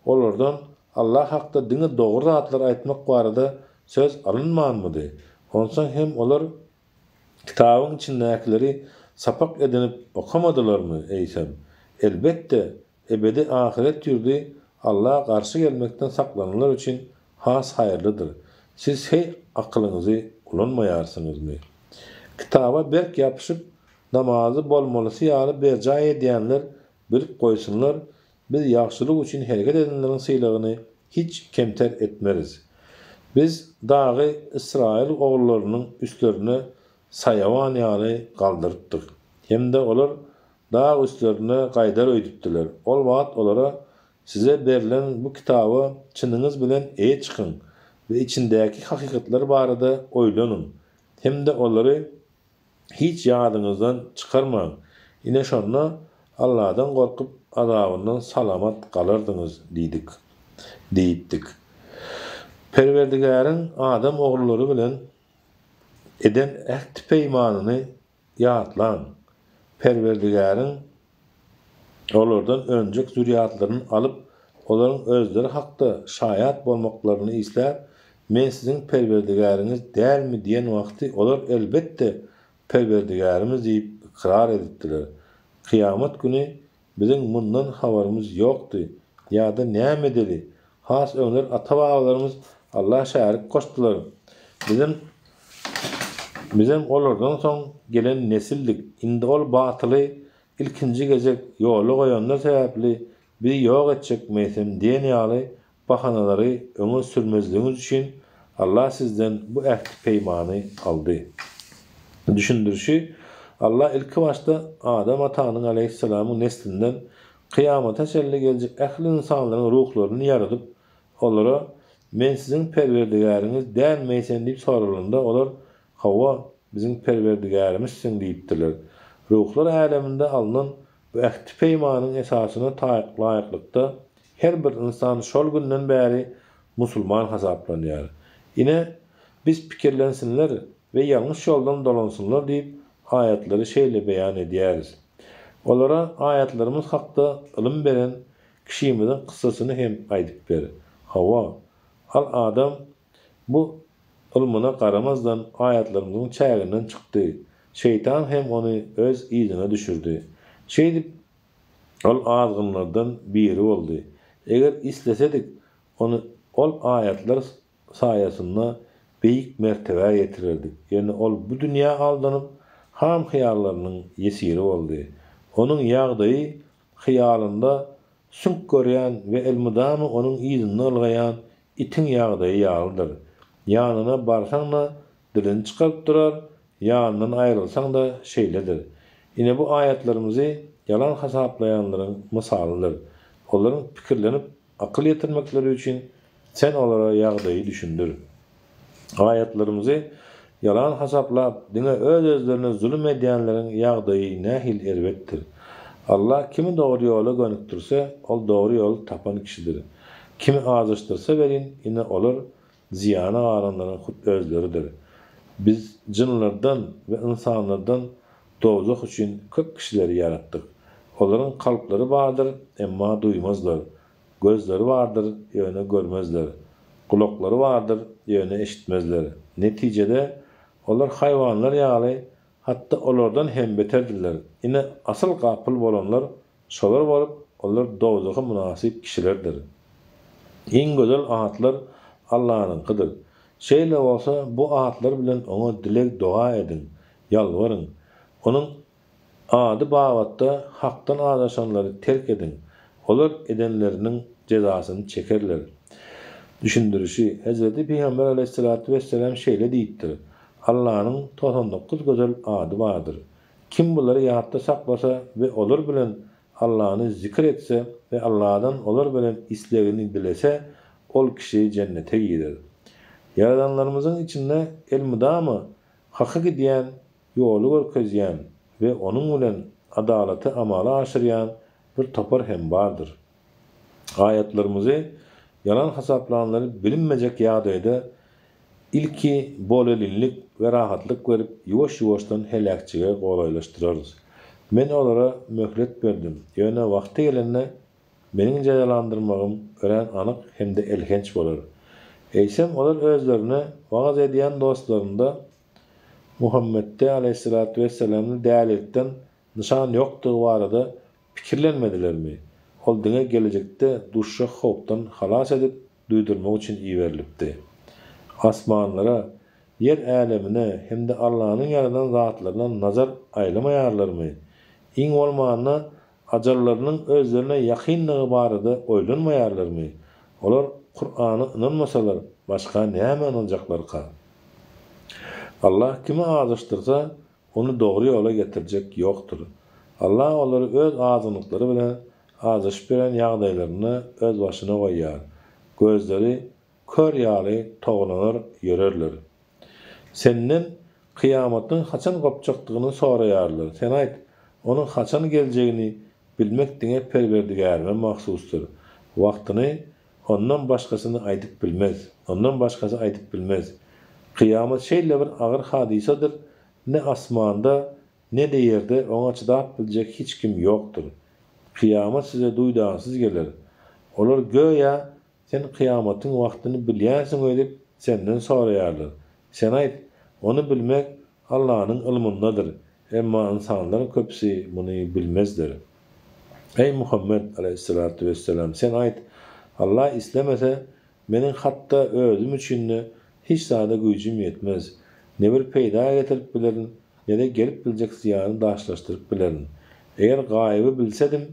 olardan Allah hakda diňe dogry zatlary aýtmak barada söz alynmanmydy? Onsoň hem olar kitabyň içindäkileri sapak edinip okamadylarmy eýsem? Elbetde, ebedi ahyret ýurdy Alla garşy gelmekden saklananlar üçin has haýyrlydyr. Siz heý akylyňyzy ulanmaýarsyňyzmy? Kitaba berk ýapyşyp, namazy bolmalysy ýaly berjaý edýänler bilip goýsunlar, biz ýagşylyk üçin hereket edenleriň sylagyny hiç kemter etmeris. Biz dagy Ysraýyl ogullarynyň üstlerine saýawan ýaly galdyrypdyk. Hem-de olar dag üstlerine gaýdar öýdüpdiler. Ol wagt olara, Size berlen bu kitaba çynyňyz bilen eýe çykyň we içindäki hakykatlar barada oýlanyň hem-de olary hiç ýadyňyzdan çykarmaň, ine şonda Alladan gorkup azabyndan salamat galardyňyz diýdik. Diýipdik. Perwerdigäriň adam ogullary bilen. Eden ähti-peýmanyny ýatlaň. Perwerdigäriň olardan önjek zürýatlaryny alyp, olaryň özleri hakda şaýat bolmaklaryny isläp, Men siziň Perwerdigäriňiz dälmi diýen wagty olar, Elbetde, Perwerdigärimiz diýip ykrar edipdiler. Kyýamat güni Biziň mundan habarymyz ýokdy. Ýa-da näme edeli? Has öňler ata-babalarymyz Alla şärik goşdular. Bizem Bizem olardan soň gelen nesildik. Indi ol batyly ilkinji gezek ýola goýanlar sebäpli bizi ýok etjek meýsem diýen ýaly bahanalary öňe sürmezligiňiz üçin Allah sizden bu ähti-peýmany aldy. Düşündirişi, Allah ilkibaşda Adam atanyň aleýhissalamyň neslinden kyýamata çenli geljek ähli ynsanlaryň ruhlaryny ýaradyp, olara, Men siziň Perwerdigäriňiz dälmeýsen diýip soralanda, olar, Hawa, biziň Perwerdigärimizsiň diýipdirler. Ruhlar äleminde alnan bu ähti-peýmanyň esasyna laýyklykda, Her bir ynsan şol günden bäri musulman hasaplanýar. Ine, biz pikirlensinler we ýalňyş ýoldan dolansynlar diýip, aýatlary şeýle beýan edýäris. Olara aýatlarymyz hakda ylym beren kişimiziň kyssasyny hem aýdyp ber. Hawa, al adam bu ylmyna garamazdan aýatlarymyzyň çäginden çykdy. Şeýtan hem ony öz yzyna düşürdi. Şeýdip, Ol azgynlardan biri boldy. Eger islesedik, ony ol aýatlar saýasynda beýik mertebä ýetirerdik. Ýöne ol bu dünýä aldanyp, ham-hyýallarynyň ýesiri boldy. Onuň ýagdaýy hyýalynda süňk görýän we elmydama onuň yzynda ylgaýan itiň ýagdaýy ýalydyr. Ýanyna barsaň-da dilini çykaryp durar, Ýanyndan aýrylsaň-da şeýledir. Ine bu aýatlarymyzy ýalan hasaplaýanlaryň mysalydyr. Olaryň pikirlenip akyl ýetirmekleri üçin sen olara ýagdaýy düşündir. Aýatlarymyzy ýalan hasaplap diňe öz-özlerine zulum edýänleriň ýagdaýy nähili erbetdir. Allah kimi dogry ýola gönükdirse, ol dogry ýoly tapan kişidir. Kimi azaşdyrsa welin, ine olar Zyýana galanlaryň hut özleridir. Biz jynlardan we ynsanlardan dowzah üçin köp kişileri ýaratdyk. Olaryň kalplary bardyr, emma duýmazlar. Gözleri bardyr, ýöne görmezler. Gulaklary bardyr, ýöne eşitmezler. Netijede, olar haýwanlar ýaly, hatda olardan hem beterdirler. Ine, asyl gapyl bolanlar Şolar bolup, olar dowzaha mynasyp kişilerdir. Iň gözel atlar Allanyňkydyr. Şeýle bolsa, bu atlar bilen Oňa dileg-doga ediň, ýalbaryň. Onuň ady babatda hakdan azaşanlary terk ediň. Olar edenleriniň jezasyny çekerler. Düşündirişi, Hezreti Pygamber aleýhissalatu wesselam şeýle diýipdir, Allanyň 99 gözel ady bardyr. Kim bulary ýatda saklasa we olar bilen Allany zikir etse we Alladan olar bilen islegini dilese, ol kişi jennete girer. Ýaradanlarymyzyň içinde elmydama haka gidýän ýoly görkezýän we onuň bilen adalaty amala aşyrýan bir topar hem bardyr. Aýatlarymyzy ýalan hasaplanlary bilinmejek ýagdaýda ilki bolelinlik we rahatlyk berip, ýuwaş-ýuwaşdan heläkçige golaýlaşdyrarys. Men olara möhlet berdim, ýöne wagty gelende Meniň jezalandyrmagym örän anyk hem-de elhenç bolar. Eýsem, olar özlerine wagyz edýän dostlarynda Muhammetde aleýhissalatu wessalamda dälilikden nyşan ýokdugy barada pikirlenmedilermi? Ol diňe gelejekde duşjak howpdan halas edip, duýdurmak üçin iberilipdi. Asmanlara, ýer älemine hem-de Allanyň ýaradan zatlaryna nazar aýlamaýarlarmy? Iň bolmanda, ajallarynyň özlerine ýakyndygy barada oýlanmaýarlarmy? Olar Kurana ynanmasalar, başga nämä ynanjaklarka? Allah kimi azaşdyrsa, Ony dogry ýola getirjek ýokdur. Allah olary öz azgynlyklary bilen azaşyp ýören ýagdaýlarynda özbaşyna goýýar. Gözleri kör ýaly togalanar ýörerler. Senden kyýamatyň haçan gopjakdygyny soraýarlar. Sen aýt, Onuň haçan geljegini bilmek diňe Perwerdigärime mahsusdyr. Wagtyny Ondan başgasyny aýdyp bilmez. Ondan başgasy aýdyp bilmez. Kyýamat şeýle bir agyr hadysadyr, ne asmanda, ne-de ýerde oňa çydap biljek hiç kim ýokdur. Kyýamat size duýdansyz geler. Olar göýä sen kyýamatyň wagtyny bilýänsiň öýdüp senden soraýarlar. Sen aýt, Ony bilmek Allanyň ylmyndadyr, emma ynsanlaryň köpüsi muny bilmezler. Eý Muhammet, aleýhissalatu wesselam, sen aýt, Alla islemese, meniň hatda özüm üçin-de hiç zada güýjüm ýetmez. Ne bir peýda getirip bilerin, ne-de gelip biljek zyýany daşlaşdyryp bilerin. Eger gaýyby bilsedim,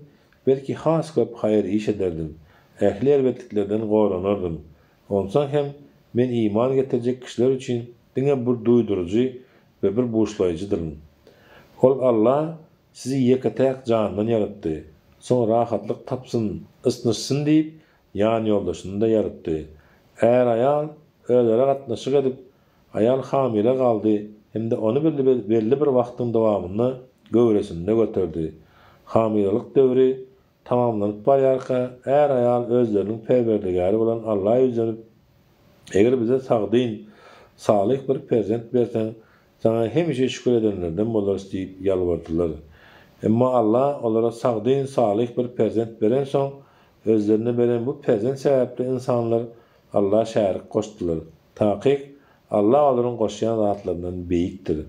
belki has köp haýyr iş ederdim, ähli erbetliklerden goranardym. Onsoň hem men iman getirjek kişiler üçin diňe bir duýduryjy we bir buşlaýjydyryn. Ol Alla sizi ýeke-täk jandan ýaratdy. Soň rahatlyk tapsyn, ysnyşsyn diýip, ýanýoldaşyny-da ýaratdy. Är-aýal özara gatnaşyk edip, aýal hamyla galdy hem-de ony belli bir wagtyň dowamynda göwresinde göterdi. Hamylalyk döwri Tamamlanyp barýarka, är-aýal özleriniň Perwerdigäri bolan Alla ýüzlenip, Eger bize sagdyn, salyh bir perzent berseň, Saňa hemişe şükür edenlerden bolarys diýip ýalbardylar. Emma Alla olara sagdyn, salyh bir perzent berensoň, özlerine beren bu perzent sebäpli ynsanlar Alla şärik goşdular. Takyk, Alla olaryň goşýan zatlaryndan beýikdir.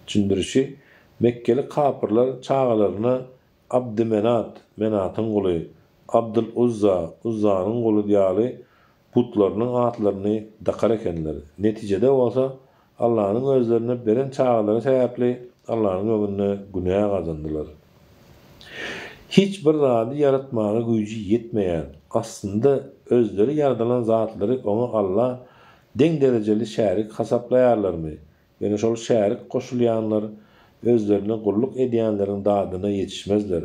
Düşündirişi, Mekgeli kapyrlar çagalaryna Abdymenat, Menatyň guly, Abdyl-Uzza, Uzzanyň guly ýaly butlarynyň atlaryny dakar ekenler. Netijede bolsa, Allanyň özlerine beren çagalary sebäpli Allanyň öňünde günä gazandylar. Hiç bir zady ýaratmaga güýji ýetmeýän, aslynda özleri ýaradylan zatlary oňa Alla deň derejeli şärik hasaplaýarlarmy? Ýöne şol şärik goşulýanlar özlerine gulluk edýänleriň dadyna ýetişmezler,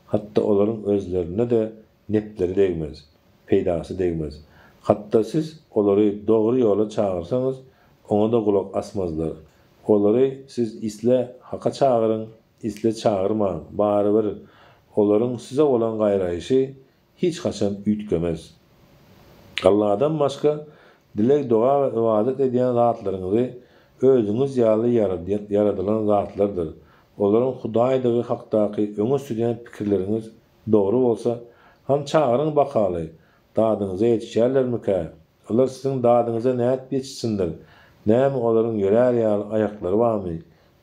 hatda olaryň özlerine-de nepleri degmez, peýdasy degmez. Hatda siz olary dogry ýola çagyrsaňyz, oňa-da gulak asmazlar. Olary siz isle haka çagyryň, isle çagyrmaň, barybir, olaryň size bolan gaýraýşy hiç haçan üýtgemez. Alladan başga dileg-doga we ybadat edýän zatlaryňyzy özüňiz ýaly ýaradylan zatlardyr. Olaryň hudaýdygy hakdaky öňe sürýän pikirleriňiz dogry bolsa, hany çagyryň bakaly, dadyňyza ýetişýärlermikä? Olar siziň dadyňyza nädip ýetişsinler? Näme olaryň ýörär ýaly aýaklary barmy?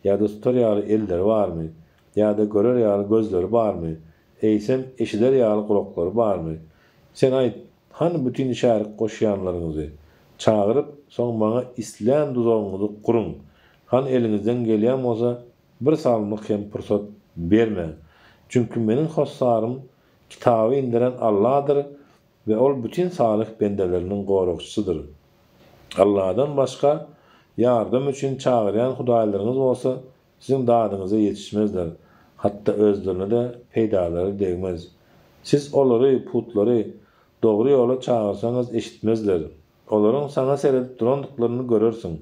Ýa-da tutar ýaly elleri barmy? Ýa-da görer ýaly gözleri barmy? Eýsem, eşider ýaly gulaklary barmy? Sen aýt, hany bütin şärik goşýanlaryňyzy? Çagyryp, soň maňa islän duzagyňyzy guruň. Hany eliňizden gelýän bolsa, bir salymlyk hem pursat bermäň. Çünki meniň hossarym Kitaby indiren Alladyr we Ol bütin salyh bendeleriniň goragçysydyr. Alladan başga ýardam üçin çagyrýan hudaýlaryňyz bolsa, Siziň dadyňyza ýetişmezler, hatda özlerine-de peýdalary degmez. Siz olary, putlary, dogry ýola çagyrsaňyz eşitmezler. Olaryň saňa seredip durandyklaryny görersiň,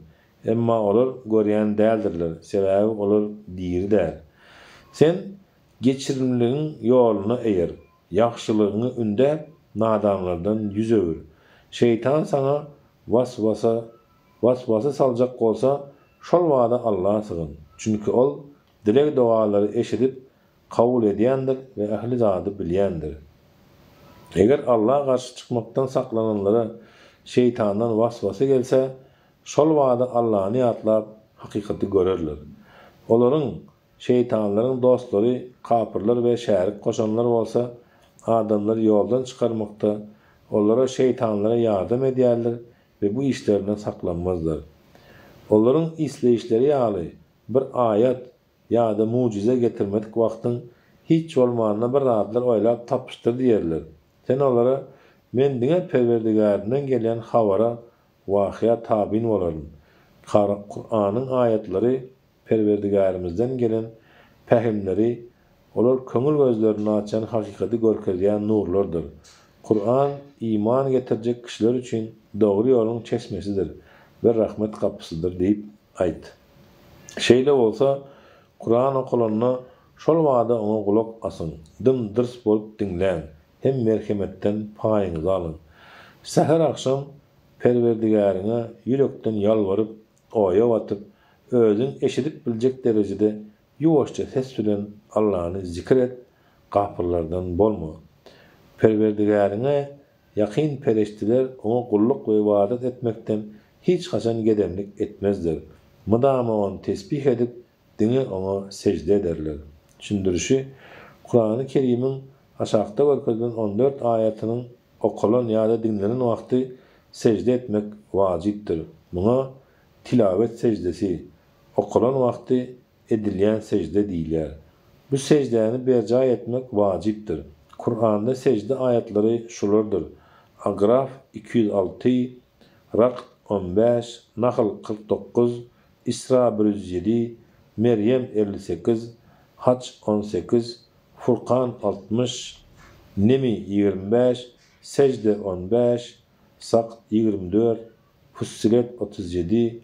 emma olar görýän däldirler, sebäbi olar diri däl. Sen geçirimliligiň ýoluna eýer, ýagşylygyňy ündäp, nadanlardan ýüz öwür. Şeýtan saňa was-wasa Was-wasa saljak bolsa, şol bada Alla sygyn. Çünki Ol dileg-dogalary eşidip, kabul edýändir we ähli zady bilýändir. Eger Alla garşy çykmakdan saklananlara şeýtandan was-wasa gelse, şol bada Allany ýatlap, hakykaty görerler. Olaryň, şeýtanlaryň dostlary kapyrlar we şärik goşanlar bolsa, adamlary ýoldan çykarmakda olara şeýtanlara ýardam edýärler we bu işlerinden saklanmazlar. Olaryň isleýişleri ýaly bir aýat ýa-da mujize getirmedik wagtyň hiç bolmanda bir zatlar oýlap tapyşdyr diýerler. Sen olara, Men diňe Perwerdigärimden gelýän habara, wahýa, tabyn bolaryn. Kuranyň aýatlary Perwerdigärimizden gelen pähimleri, olar köňül gözlerini açýan hakykaty görkezýän nurlardyr. Kuran iman getirjek kişiler üçin dogry ýoluň çeşmesidir we rahmet gapysydyr diýip aýt. Şeýle bolsa, Kuran okalanda şol bada oňa gulak asyň, dym-dyrs bolup diňläň hem merhemetden paýyňyzy alyň. Säher-agşam Perwerdigäriňe ýürekden ýalbaryp, oýa batyp, özüň eşidip biljek derejede ýuwaşja ses bilen Allany zikir et, gapyllardan bolma. Perwerdigäriňe ýakyn perişdeler oňa gulluk we ybadat etmekden hiç haçan gedemlik etmezler. Mydama ony tesbih edip, diňe oňa sežde ederler. Düşündirişi, Kurany Kerimiň aşakda görkezilen on dört aýatynyň okalan ýa-da diňlenen wagty sežde etmek wajypdyr. Muňa tilawet seždesi, okalan wagty edilýän sežde diýilýär. Bu seždäni berjaý etmek wajypdyr. Kuranda sežde aýatlary şulardyr, Agraf 206, Ragd 15, Nahl 49, Isra 107, Merýem 58, Haç 18, Furkan 60, Nemi 25, Sejde 15, Sakt 24, Fussilet 37,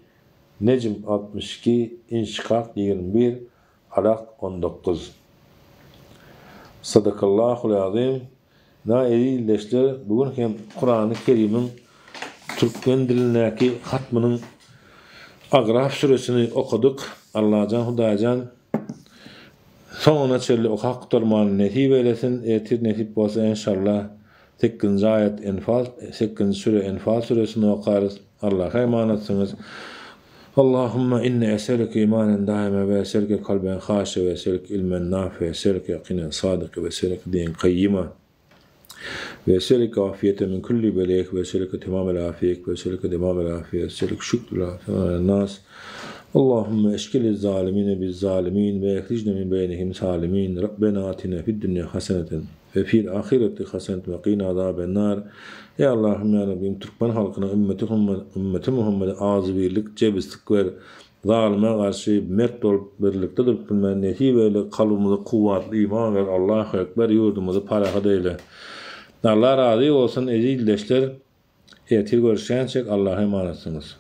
Nejm 62, Inşikak 21, Alak 19. Sadakallahul azim. Na eziz ildeşler bu gün hem Kurany Kerimiň türkmen dilindäki hatmynyň Agraf süresini okadyk. Allajan Hudaýjan soňuna çenli okap gutarmany nesip eylesin. Ertir nesip bolsa enşallah sekizinji aýat Enfal sekizinji süre Enfal süresini okarys. Allaha emanatsyňyz. Allahumma inni eselüke imanen daime ve eselüke kalben haşe ve eselüke ilmen nafi ve eselüke yakinen sadyke ve eselüke dinen kayyima ve eselüke afiyete min kulli beleyek ve eselüke temamel afiyek ve eselüke demamel afiyet ve eselüke şükrül afiyet nas Allahümme eşkili zalimine biz zalimin ve ehricne min beynihim salimin Rabbena atina fid dünya haseneten ve fil ahireti haseneten ve qina azaben nar Ey Allahym ya Rabbim türkmen halkyna ümmeti ümmeti Muhammede agzybirlik jebislik ber zalyma garşy mert bolup birlikde durup bilmän nesip eýle kalbymyza kuwwatly iman ber Allahu ekber ýurdumyzy parahat eýle Allah razy bolsun eziz ildeşler ertir görüşýänçek Allaha emanatsyňyz.